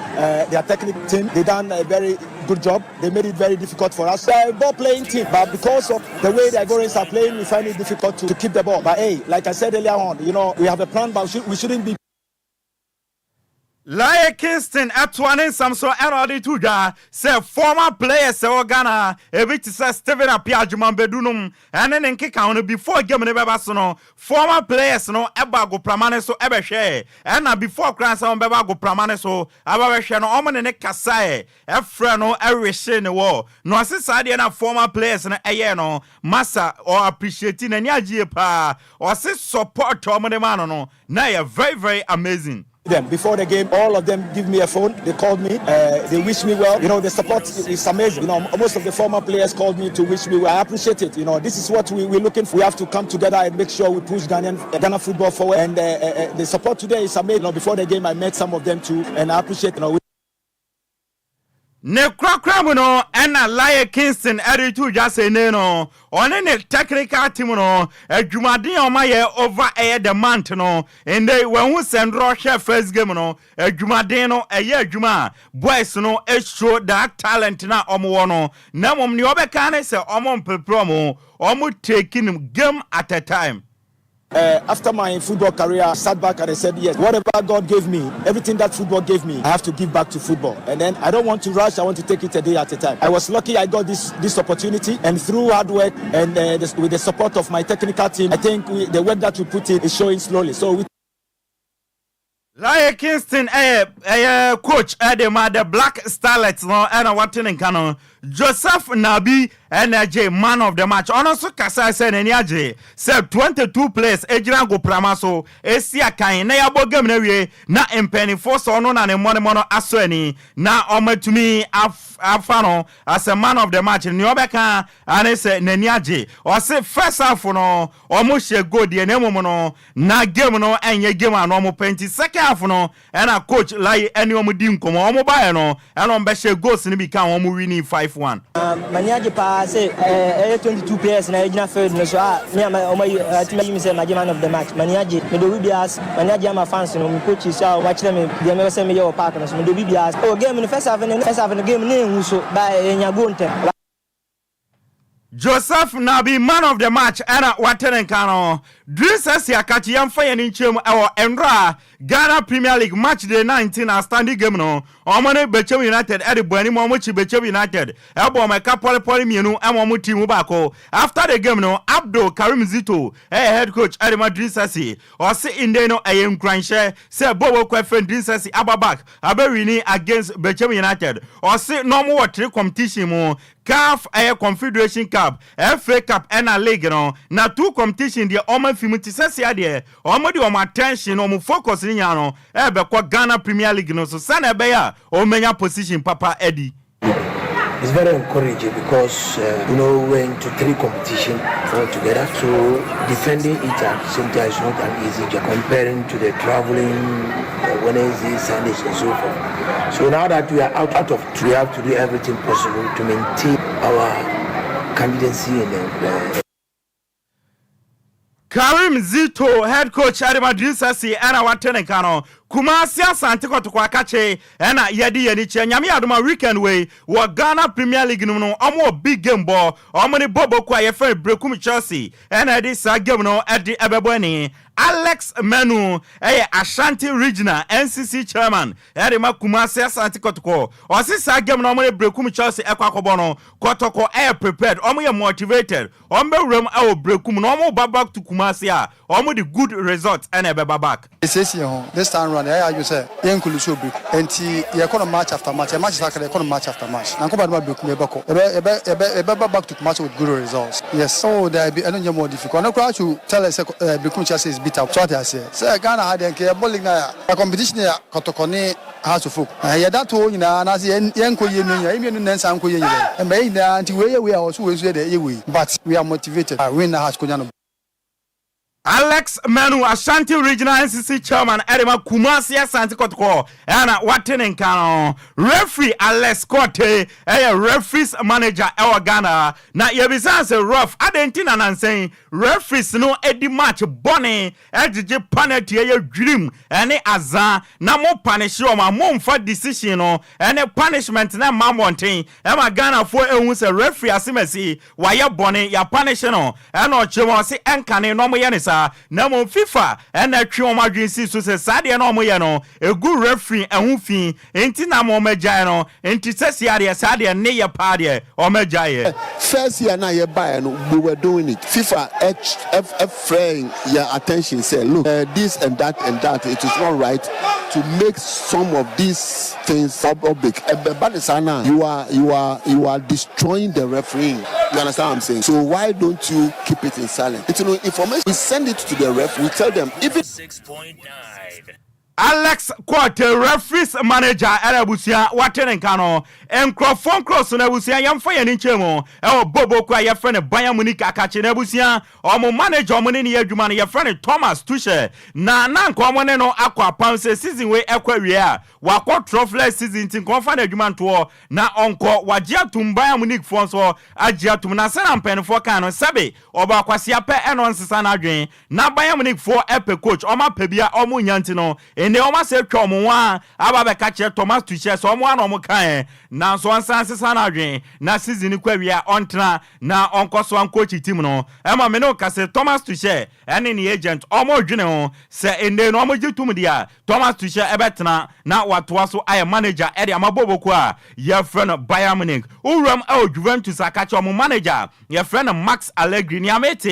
their technical team. They done a very good job. They made it very difficult for us. They're a ball playing team, but because of the way the Ivorians are playing, we find it difficult to, to keep the ball. But hey, like I said earlier on, you know, we have a plan, but we, should, we shouldn't be Laryea Kingston toa ne nsɛm so ɛna ɔde to dwa sɛ former players ɛwɔ Ghana ebi te sɛ Stephen Appiah Agyeman Badu nom ɛne ne nkeka ho no before game no bɛba so no former players no ɛba agoprama no so ɛbɛhwɛ ɛna before koraa sɛ wɔn bɛba agoprama no so aba bɛhwɛ no wɔn ne ne kasaɛ ɛfrɛ no ɛwehye ne wɔ na ɔse saa deɛ na former players no ɛyɛ no masa ɔ appreciate n'ani agye paa ɔse support wɔn de ma no na ɛyɛ very very amazing. Them before the game, all of them give me a phone. They called me. They wish me well. The support is amazing. Most of the former players called me to wish me well. I appreciate it. This is what we're looking for. We have to come together and make sure we push Ghana football forward. And the support today is amazing. Before the game, I met some of them too, and I appreciate. Ne korakora mu no ɛna Laryea Kingston ɛde to dwa sɛ ne no ɔne ne technical team no adwumaden a ɔmayɛ over ɛyɛ the month no ndɛ wɔn ho sɛndorɔ hwɛ first game no adwumaden no ɛyɛ adwuma a boys no show that talent na ɔmo wɔ no na mmom nea ɔbɛka ne sɛ ɔmo mpepere ɔmo taking game at a time. After my football career, I sat back and I said, yes, whatever God gave me, everything that football gave me, I have to give back to football. And then I don't want to rush. I want to take it a day at a time. I was lucky I got this opportunity, and through hard work and with the support of my technical team, I think the work that we put in is showing slowly. So we Laryea Kingston ɛyɛ coach ɛde ma the Black Starlets no ɛna wate ne nka no. Joseph Nabi ɛna agye man of the match. Ɔno nso kasa sɛ n'ani agye sɛ 22 players egyina agoprama so esi akan na yɛabɔ game no awie na mpanimfoɔ sɛ ɔno na ne mmɔnemɔ no asɔ ani na ɔmatumi afa no as a man of the match. Nea ɔbɛka ane sɛ n'ani agye. Ɔse first half no ɔmo hyɛ goal deɛ na mmom no na game no ɛnyɛ game a na ɔmo pɛ nti second half no ɛna coach Laryea ɛne ɔmo di nkɔmɔ ɔmo baeɛ no ɛna ɔmo bɛhyɛ goals no bi ka ɔmo winning 5-1. M'ani agye paa sɛ ɛyɛ 22 players na ɛgyina field no so a me a ɔma yi atumi ayi mi sɛ magye man of the match. M'ani agye, mede obi biara ase. M'ani agye ama fans no, me coaches a wɔakyerɛ me deɛ mɛpɛ sɛ meyɛ wɔ park no so. Mede obi biara ase. Oh, game no, first half no game no ehu so ba yɛnya goal ntɛm. Joseph Nabi, man of the match, ɛna wate ne nka no. Dreams FC akakye yɛmfa yɛn nkyɛn ɛwɔ nwura Ghana Premier League match day 19 outstanding game no ɔmo ne Bechem United ɛde bɔ anim. Ɔmo kyi Bechem United ɛbɔ ɔmo ɛka pɔlepɔle mmienu ɛma ɔmo team baako. After the game no, Abdul Karim Zito ɛyɛ head coach ɛde ma Dreams FC. Ɔse inde no ɛyɛ nkuranhyɛ sɛ bobo kɔ fɛn Dreams FC aba back abɛwin against Bechem United. Ɔse na ɔmo wɔ three competition mu, CAF ɛyɛ Confederation Cup, FA Cup ɛna league no, na two competition deɛ ɔmo afi mu te sɛ sia deɛ ɔmo de ɔmo attention ɔmo focus ne nyinaa no ɛbɛkɔ Ghana Premier League no so sɛnɛ ɛbɛyɛ a ɔmo position papa ɛdi. It's very encouraging because we're into three competition altogether. So defending it at the same time is not an easy job comparing to the traveling Wednesday, Sundays and so forth. So now that we are out of, we have to do everything possible to maintain our candidacy in the Karim Zito, head coach ɛde ma Dreams FC, ɛna wate ne nka no. Kumasi Asante Kɔtɔkɔ akakye ɛna yɛde yɛn kyɛ Nyame adoma weekend wei wɔ Ghana Premier League no mu no ɔmo wɔ big game bɔ ɔmo ne bɔbɔku a yɛfrɛ no Brekum Chelsea ɛna ɛde saa game no ɛde ɛbɛbɔ ani. Alex Manu ɛyɛ Ashanti Regional NCC chairman ɛde ma Kumasi Asante Kɔtɔkɔ. Ɔsi saa game no ɔmo ne Brekum Chelsea ɛkɔ akɔbɔ no, Kɔtɔkɔ ɛyɛ prepared, ɔmo yɛ motivated, ɔmo bɛwura mu ɛwɔ Brekum na ɔmo ba back to Kumasi a ɔmo de good result ɛna ɛbɛba back. Esiesie ho this time round yɛayɛ adwo sɛ yɛnkɔ so break nti yɛkɔ no match after match. Yɛ match sakra yɛkɔ no match after match na nkɔba no ma break mu yɛbɛkɔ yɛbɛba back to Kumasi with good results. Yes, oh, dabi, ɛno nyɛ more difficult. Ɔno koraa to tell us sɛ Brekum Chelsea is bitter so ate aseɛ sɛ Ghana ha deɛ nka yɛbɔ league na yɛ competition yɛ Kɔtɔkɔ ne Hearts of Oak yɛda to nyinaa anaasɛ yɛnkɔ yie no nyinaa yɛmmienu nna nsa nkɔ yie nyinaa ɛmɛ yɛ nyinaa nti wei yɛ wei a ɔso wei nso yɛ deɛ ɛyɛ wei, but we are motivated. Win na Hearts konya no. Alex Manu, Ashanti Regional NCC Chairman de ma Kumasi Asante Kɔtɔkɔ na wate ne nka no. Referee Alex Quartey yɛ referees manager wɔ Ghana. Na yɛbisaa sɛ, Ref, adɛn nti na nansa yi referees no di match bɔne gyegye panati ɛyɛ dwirim ne azaa na mo panishe wɔn a momfa decision no ne punishment no mma mmɔnten ma Ghanafoɔ ɛhu sɛ referee asemasi wayɛ bɔne yɛapanishe no ɛna ɔkyerɛ mu a ɔse ɛnkane na wɔyɛ no saa na mmom FIFA na ɛtwe wɔn adwene si so sɛ saa deɛ na wɔyɛ no ɛgu referee ɛho fi nti na ama wɔagyae no nti sɛsi adeɛ saa deɛ ne yɛ paa deɛ wɔagyae yɛ. First year no a yɛbaeɛ no we were doing it, FIFA frɛɛ yɛn attention sɛ look this and that and that it is not right to make some of these things public, ɛba no saa no a you are you are you are destroying the refereeing, you understand what I'm saying, so why don't you keep it in silent, nti no information we send it to the ref we tell them even. Alex Quartey, referees manager ɛna abusua wate ne nka no. Nkurɔfoɔ nkorɔ so no abusua yɛmfa yɛn ani nkyerɛ mu ɛwɔ Boboko a yɛfrɛ no Bayern Munich akakye no abusua wɔn manager wɔn ne no yɛ adwuma no yɛfrɛ no Thomas Tuchel na na nka wɔn ne no akɔ apam sɛ season wei ɛkɔ awie a wakɔ trɔflɛ season nti nka ɔmfa n'adwuma ntoɔ na ɔnkɔ wagye atum Bayern Munich foɔ nso agye atum na sɛnea mpanyinfoɔ kan no sɛbe ɔbɔ akwasia pɛ ɛna ɔnsesa n'adwene Na Bayern Munich foɔ pɛ coach, wɔn apɛ bi a wɔn nnya nti no, nnɛ wɔn asɛ atwa wɔn ho ara aba abɛka kyerɛ Thomas Tuchel sɛ wɔn ara na wɔn kaeɛ, nanso ɔnsan nsesa n'adwene na season no kɔ awie a ɔntena na ɔnkɔ so ancoachi team no. Ɛma me ne wo ka sɛ Thomas Tuchel ne ne agent wɔn redwene ho sɛ nnɛ no wɔn gye tom deɛ a, Thomas Tuchel bɛtena na watoa so ayɛ manager de ama bɔɔlbɔ kuo a yɛfrɛ no Bayern Munich. Wo wuram wɔ Juventus a ka kyerɛ wɔn manager a yɛfrɛ no Max Allegri nea mete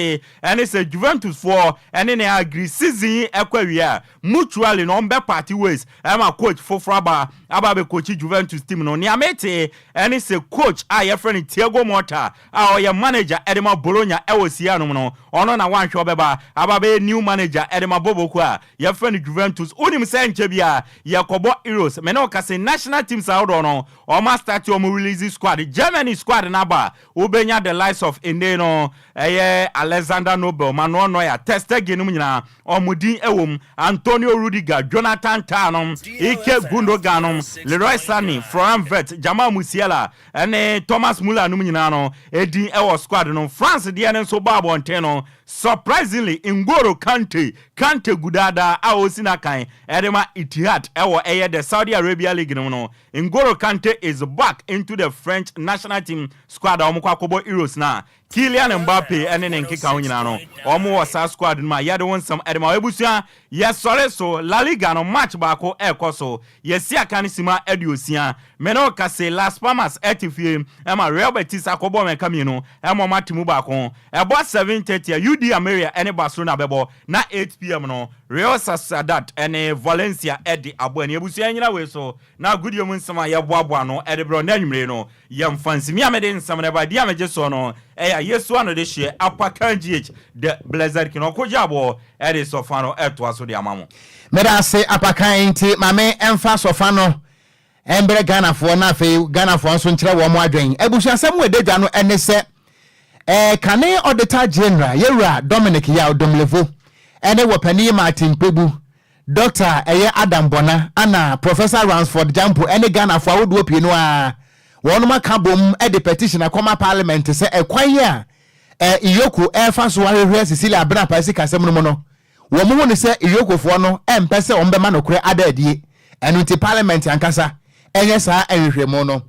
ne sɛ Juventus foɔ ne no agree season yi kɔ awie a mutually no wɔn bɛ part ways ma coach foforɔ aba aba abɛ coachi Juventus team no. Nea mete ne sɛ coach a yɛfrɛ no Thiago Motta a ɔyɛ manager de ma Bologna wɔ Serie A no mu no ɔno na wanhwɛ ɔbɛba aba abɛyɛ new manager de ma bɔbɔkuo a yɛfrɛ no Juventus. Wonim sɛ nkyɛ biara yɛkɔbɔ Euros me ne wo kasa yi national teams ahodoɔ no wɔn astarte wɔn release squad Germany squad no aba Wobenya the likes of nnɛ no ɛyɛ Alexander Nobel, Manuel Neuer, Ter Stegen nom nyinaa wɔn din wɔ mu, Antonio Rudiger, Jonathan Tah nom, Ike Gundogan nom, Leroy Sane, Florian Wirtz, Jamal Musiala ne Thomas Muller nom nyinaa no din wɔ squad no. France deɛ no nso baa abɔnten no, surprisingly N'Golo Kante, Kante gu daadaa a ɔresi n'akan de ma Ittihad wɔ ɛyɛ the Saudi Arabia League no mu no, N'Golo Kante is back into the French national team squad a wɔkɔ akɔbɔ Euros no a Kylian Mbappe ne ne nkekaho nyinaa no wɔn wɔ saa squad no mu a yɛde wo nsɛm de ma wo. Abusua, yɛsɔre so, La Liga no match baako ɛrekɔ so, yɛsi aka no sima aduosia. Me ne wo kase, Las Palmas te fie ma Real Betis akɔbɔ wɔn ɛka mmienu ma wɔn ate mu baako. Ɛbɔ 7:30 a UD Almeria ne Barcelona bɛbɔ na 8pm no Real Sociedad ne Valencia de abɔ ani. Abusua yɛnyina wei so Na agodie mu nsɛm a yɛboaboa ano de brɛ wo nnɛ anwummere yi no, yɛmfa nsi. Me a mede nsɛm no ba, din a megye soɔ no yɛ Ayesu ano de hyeɛ Apakan GH, The Blessed King. Ɔko gye aboɔ de sɔfa no toa so de ama mo. Meda ase Apakan, nti ma me mfa sɔfa no mbrɛ Ghanafoɔ na afei Ghanafoɔ nso nkyerɛ wɔn adwen. Abusuasɛm a ɛda dwa no ne sɛ, kane Auditor General, Yɛwura Dominic Yaw Domelevo ne Wɔpanin Martin Kpebu Dɔkta a ɛyɛ Adam Bonah ana Professor Ransford Gyampo ne Ghanafoɔ ahodoɔ pii no ara wɔnom aka abom de petition akɔma parliament sɛ ɛkwan a EOCO ɛrefa so ahwehwɛ Cecilia Abenapaa sikasɛm no mu no wɔn hu no sɛ EOCOfoɔ no mpɛ sɛ wɔn bɛma nokorɛ ada adie ɛno nti parliament ankasa nyɛ saa nhwehwɛmu no.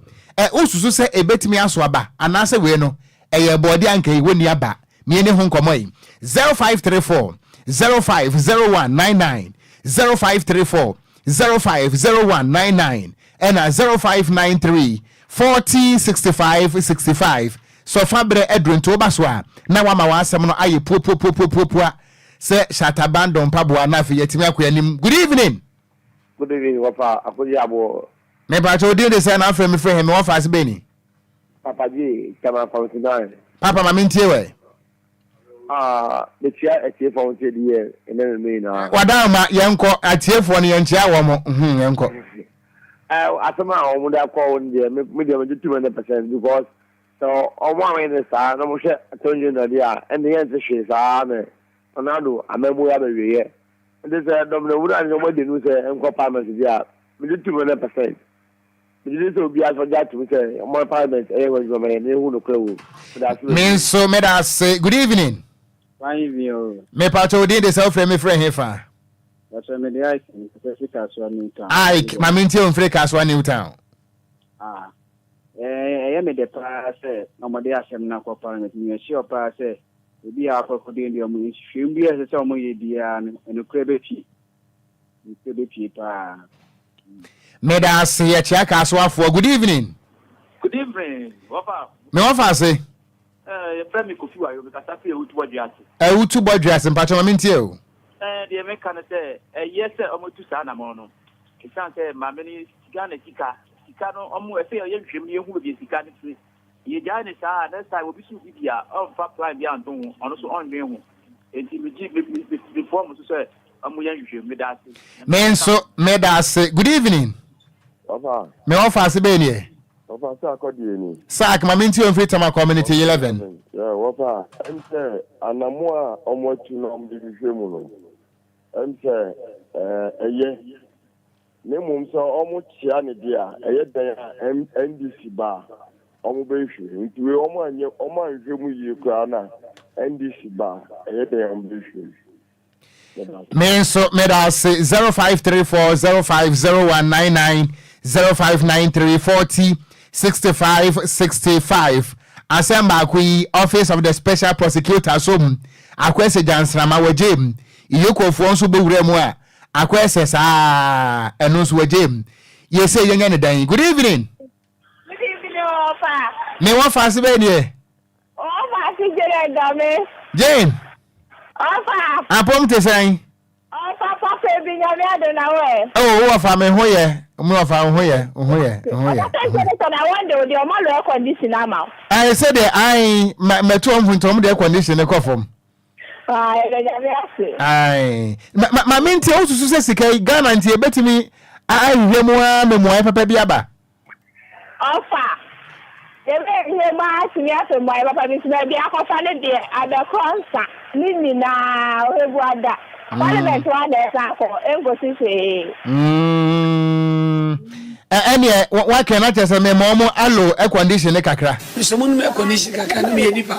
Wosusu sɛ ɛbɛtumi aso aba anaasɛ wei no ɛyɛ bɔɔde anka yi wɔnni aba Mie ne ho nkɔmmɔ yi. 0534 050199 0534 050199 ɛna 0593 40 65 65 Sɔfa berɛ aduru nti woba so a na wama w'asɛm no ayɛ puopuopuopuopua sɛ Shatta Bando mpaboa na afei yɛatumi akɔ anim. Good evening. Good evening wɔfa Akodzi Aboɔ. Mepakyɛ wo din de sɛn na afrɛ me firi he? Me wɔfa ase bɛn ni? Papa J, Chairman Kwamsi Papa ma mentie wɛ. Ah, mekyia atiefoɔ a wɔtie di yɛ ɛnɛ mmerɛ nyinaa. Wadaama, yɛnkɔ. Atiefoɔ no yɛnkyia wɔn mo. Hmm, yɛnkɔ. Eh, asɛm a wɔn de akɔ wɔn deɛ, me me deɛ megye tum 100% because sɛ wɔn a wɔyɛ ne saa na wɔhwɛ attorney general deɛ a, ɛnde yɛnte hwee saa na. Nana Addo amammuo yi aba awieɛ. Nti sɛ dɔm no wura no sɛ wɔn adi anim sɛ ɛnkɔ parliament deɛ a, megye tom 100%. Megye di sɛ obiara nso gye atom sɛ ɔman parliament ɛyɛ ho adwuma ma yɛn na yɛhu nokorɛ wɔ mu. Meda ase Me bebree. nso meda ase. Good evening. Fine evening o. Mepakyɛ wo din de sɛ wofrɛ me frɛ he fa? Pakyɛ mede Ike mekasa fi Kasoa New Town. Ike, ma mentie wo mfiri Kasoa New Town. Ah, ɛyɛ me dɛ paa sɛ wɔde asɛm no akɔ parliament. Meyɛ sure paa sɛ ebi a akɔ akɔdɛn bi a wɔn nhwehwɛmu bi a ɛsɛ sɛ wɔyɛ biara no, nokorɛ bɛpue. Nokorɛ bɛpue paa. Meda ase, yɛkyea Kasoafoɔ. Good evening. Good evening, wɔfa. Me wɔfa ase. Eh, yɛfrɛ me Kofi Wayo, mekasa firi Awutu Bɔdwe ase. Awutu Bɔdwe ase, mpakyɛ ma mentie o. Eh, deɛ meka ne sɛ, ɛyɛ sɛ wɔatu saa anamɔn no. Ɛsiane sɛ maame no Ghana sika, sika no, wɔn, ɛsɛ yɛyɛ nhwehwɛmu na yɛhu baabi a sika no firi. Yɛgyae no saa a, next time obi so bi di a, ɔmfa plan bi anto ho, ɔno nso ɔnnwen ho. Enti megye, me, me, me, mefoa wɔn so sɛ wɔyɛ nhwehwɛmu. Meda ase. Me nso meda ase. Good evening. Wɔfa. Me wɔfa ase bɛyɛ neɛ. Wɔfa Sark deɛ ni. Sark ma mentie wo mfiri Tama Community 11. Yeah, wɔfa ɛm sɛ anamo a wɔn atu na wɔn de hwehwɛ mu no ɛm sɛ ɛyɛ na mmom sɛ wɔn kyea ne deɛ a ɛyɛ dɛn a NDC ba a wɔn bɛhwɛ nti wei wɔn anyɛ wɔn anhwɛ mu yie koraa na NDC ba a ɛyɛ dɛn a wɔn bɛhwɛ mu. Me nso meda ase 0534 050199 0593 40 65 65 asɛm baako yi office of the special prosecutor so mu akɔɛsɛ gyansrama wɔgye mu iyokofoɔ nso bɛwura mu a akɔɛsɛ saa ɛno nso wɔgye mu yɛsɛ yɛnyɛ ne dan good evening. Good evening ɔfa. Me wɔfa ase bɛyɛ deɛ. Ɔfa ase Jane Dame. Jane. Ɔfa. Apom te sɛn? Ɔfa papa bi nyame ado na wo ɛ. Oh, wo wɔfa me ho yɛ. Me wɔfa wo ho yɛ. Wo ho yɛ. Wo ho yɛ. Ɔfa sɛ sɛ na wɔn de wo deɛ ɔma lo air condition ama wo. Ayi sɛ deɛ ayi ma mɛto wɔn mfuntum wɔn de air condition ne kɔ fam. Ah, yɛda nyame ase. Ayi ma ma ma mi nti o susu sɛ sika yi Ghana nti ebetumi ahwehwɛ mu ara mɛ mu ayɛ papa bi aba. Ɔfa, Yɛbɛhwehwɛ mu ara atumi apɛ mmuaeɛ papa bi nso baabi akɔfa no deɛ abɛkorɔ nsa ne nyinaa ɔhwɛbu ada. Parliament hɔ ara na ɛsan akɔ ɛnkɔsi hwee. Mm, ɛneɛ woakɛn na kyerɛ sɛ mema ɔmo alo air condition ne kakra. Mesɛ mo nom air condition kakra na meyɛ nipa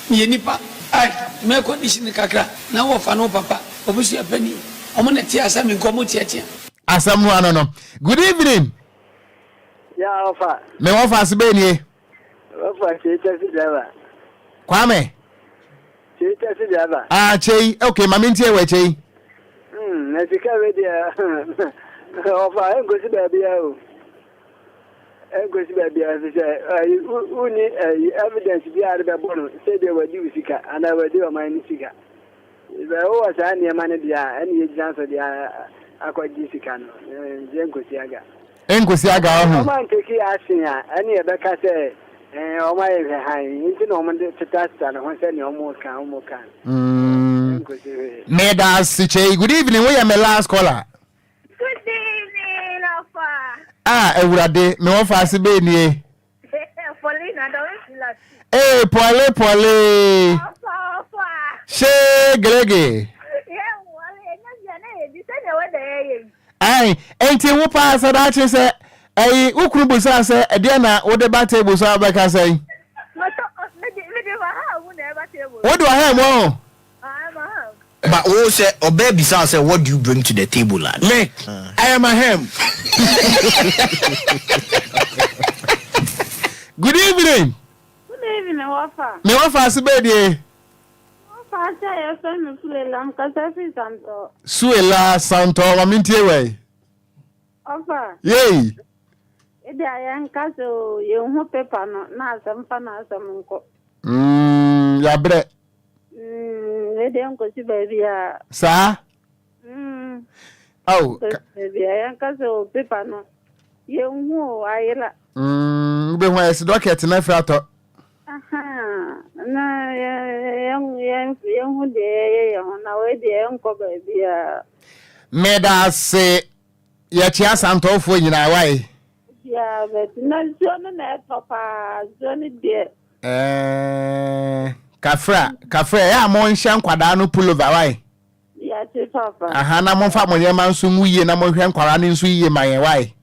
meyɛ nipa ai nom air condition kakra na wɔfa no papa obusua panin ɔmo na ɛte asɛm nka ɔmo teatea. Asɛm no ano no. Good evening. Ya ɔfa. Me wɔfa ase bɛɛ nie. Wɔfa kyei taxi driver. Kwame. Kyei taxi driver. Ah kyei okay ma mentie wɔ kyei. Hmm na sika wei deɛ ɔfa ɛnkosi baabi a o. Ɛnkosi baabi a ɛfiri sɛ ɛyi wonni ɛyi evidence bi a de bɛbɔ no sɛdeɛ wadi wo sika anaa wadi ɔman no sika. Sɛ wowɔ saa nneɛma no deɛ a, ɛne yɛgyina so deɛ akɔgye sika no. Nti ɛnkɔsi aga. Ɛnkɔsi aga ɔho. Wɔn anteki action a, ɛne yɛbɛka sɛ wɔn ayɛ nhwɛhan. Nti na wɔn de tetaseta ne ho sɛnea wɔn ka wɔn ka. Ɛnkɔsi hwee. Meda ase kyei. Good evening, woyɛ me last caller. Good evening, Ɔfa. Ah, Awurade, me wɔfa ase bɛɛ nie. Paulina, dɔwe fila. Ee, Pɔle, Pɔle. Ɔfa, ɔfa. Hyee, gelege. Yɛ wɔle, ɛnyɛ bia na yɛ di sɛnea wɔda yɛ yɛ yi. Ae, enti wo paa sɛ daakye sɛ ɛyi wo kunu busaa sɛ ɛdeɛ na wode ba table so a wobɛka sɛn? Mɛtɔ, mede, mede waha mu na ɛba table. Wode waha mu ɔho? Ae, maha mu. But wo sɛ ɔbaa bisa wo sɛ what do you bring to the table a. Me, I am a ham. Good evening. Good evening, wɔfa. Me wɔfa ase bɛɛ die. Wɔfa ase a yɛfrɛ me Suela, mekasa firi Santɔ. Suela Santɔ, ma mentie wɛ. Ɔfa. Yei. Ebi a yɛnka sɛ o, yɛnhu pepa no na asɛm fa na asɛm nkɔ. Mm, yɛabrɛ. Mm, wei deɛ nkosi baabi a. Saa? Mm. Aw. Nkosi baabi a yɛnka sɛ o pepa no yɛnhu o ayera. Mm, wobɛhu ayɛ sɛ dɔkɛt no afiri atɔ. Aha, na yɛnhu deɛ yɛyɛ yɛn ho na wei deɛ ɛnkɔ baabi a. Meda ase yɛkyea santɔfoɔ nyinaa wae. Biara bɛte na nsuo no na ɛtɔ paa nsuo no deɛ. Ɛɛ. Kafra, kafra, ɛyɛ a monhyɛ nkwadaa no pullover, wae? Yɛte papa. Aha, na momfa mo nneɛma nso ngu yie na monhwɛ nkwadaa no nso yie ma yɛn, wae?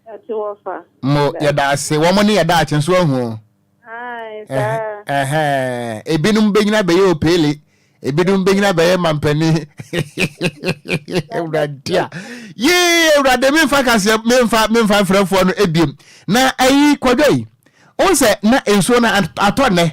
Yɛte wɔfa. Mo, yɛda ase. Wɔn ne yɛda akye nso ahu o. Ae, saa. Ɛhɛn, ebinom bɛnyina bɛyɛ opeele, ebinom bɛnyina bɛyɛ mampanin. Awurade a, yee, Awurade, memfa kaseɛ, memfa, memfa mfrɛfoɔ no ebiem. Na ayi, kwadwo yi, wohu sɛ na nsuo no atɔ nnɛ.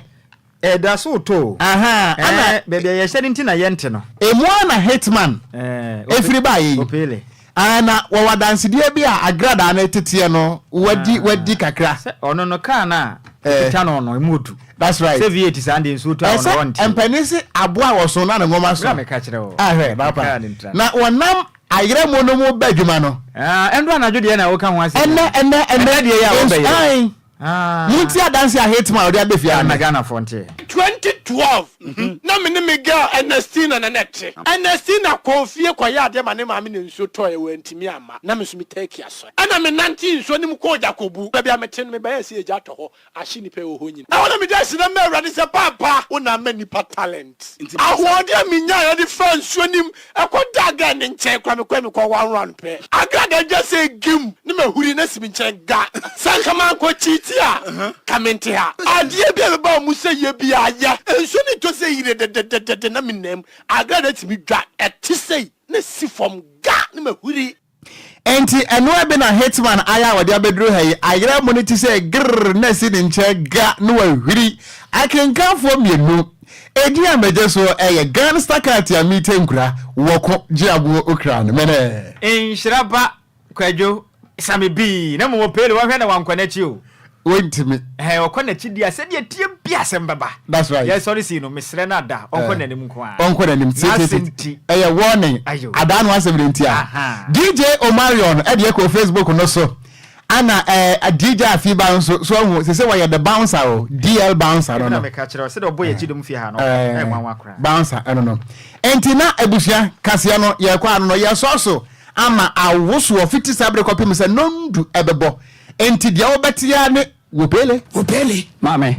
Ɛda so retɔ o. Ahaa, ana. Ɛɛ, baabi a yɛhyɛ no nti na yɛnte no. Emu ara na Hitman Ɛɛ, firi baeɛ yi. Opele. Ɛɛ, na wɔwɔ adansedeɛ bi a agradaa no teteɛ no, wadi, wadi kakra. Sɛ ɔno no, kaa no a ɛkita no no, emu odu. That's right. Sɛ V8 saa deɛ nsuo tɔ a, ɔno Ɛsɛ ɔnte. mpanin se aboa a wɔso na ne nwoma so. Bra meka kyerɛ wo. Ahwɛ, papa. Kaa no ntra. Na wɔnam ayerɛmo no mu ba adwuma no. Ah, ɛndo anadwo deɛ na woka ho asɛm. Ɛnɛ, ɛnɛ, ɛnɛ. Ɛnɛ deɛ yɛ a wɔbɛyɛ. Ae. Montie adanse a Hitman a ɔde aba fie ha nnɛ. Ghanafoɔ 2012 na me ne me girl Ernestina na na ɛte. Ernestina kɔɔ fie kɔyɛɛ adeɛ ma ne maame na nsuo tɔeɛ wantumi amma na me nso me turkey asɔe. Ɛna me nantee nsuo no mu kɔɔ Gyakobu. Baabi a mete no mebɛyɛɛ sɛ egya atɔ hɔ ahye nnipa a ɛwɔ hɔ nyinaa. Ɛhɔ na mede aseda maa Awurade sɛ Paapa wo na ama nnipa talent. Ahoɔden a menyaeɛ de faa nsuo no mu kɔdaa girl no nkyɛn koraa mekɔɛ mekɔ one round pɛ. Agrada dwa sɛ gim ne mahuri na si me nkyɛn ga. Sɛ anka mankɔ cheat a ka mente ha. Adeɛ bi a ɛbɛba wo mu sɛ yɛ biara yɛ. Nsuo no tɔ sɛ yire dɛdɛdɛdɛ na menam. Agrada tumi dwa ɛte sei na si fam ga ne mahuri. Enti ɛnoa bi na Hitman ayɛ a ɔde abɛduru ha yi, ayerɛ mo no ti sɛ grrr na asi ne nkyɛn ga na wahwiri. Akenkanfoɔ mmienu, edin a megye so yɛ Gangsta Cat a mete nkura, wɔko gye aboɔ okra no mene. Nhyira ba Kwadwo Same bii na mmom ɔpɛ de wɔhwɛ na wankɔ n'akyi o. Wɔntumi. Ɛhɛn ɔkɔ n'akyi deɛ a sɛdeɛ ɛteɛ bi asɛm bɛba. That's right. Yɛsɔre sii no mesrɛ no ada ɔnkɔ n'anim nko ara. Ɔnkɔ n'anim N'asɛm nti. Ɛyɛ warning. Ayo. Adaa no asɛm no nti a. DJ Omarion ɛde ɛkɔ Facebook no so. Ana ɛɛ eh, DJ Afiba nso so ahu sɛ sɛ wɔyɛ the bouncer o DL bouncer no no. Ɛna meka kyerɛ sɛ ɔbɔ yɛ akyi dom fie ha no. Ɛɛ nwanwa koraa. Bouncer ɛno no. Enti na abusua kaseɛ no yɛkɔ ano no yɛsɔ so ama awosoɔ fiti saa bere kɔpem sɛ nondu ɛbɛbɔ. Enti deɛ wobɛte ara ne Wopele. Wopele. Maame.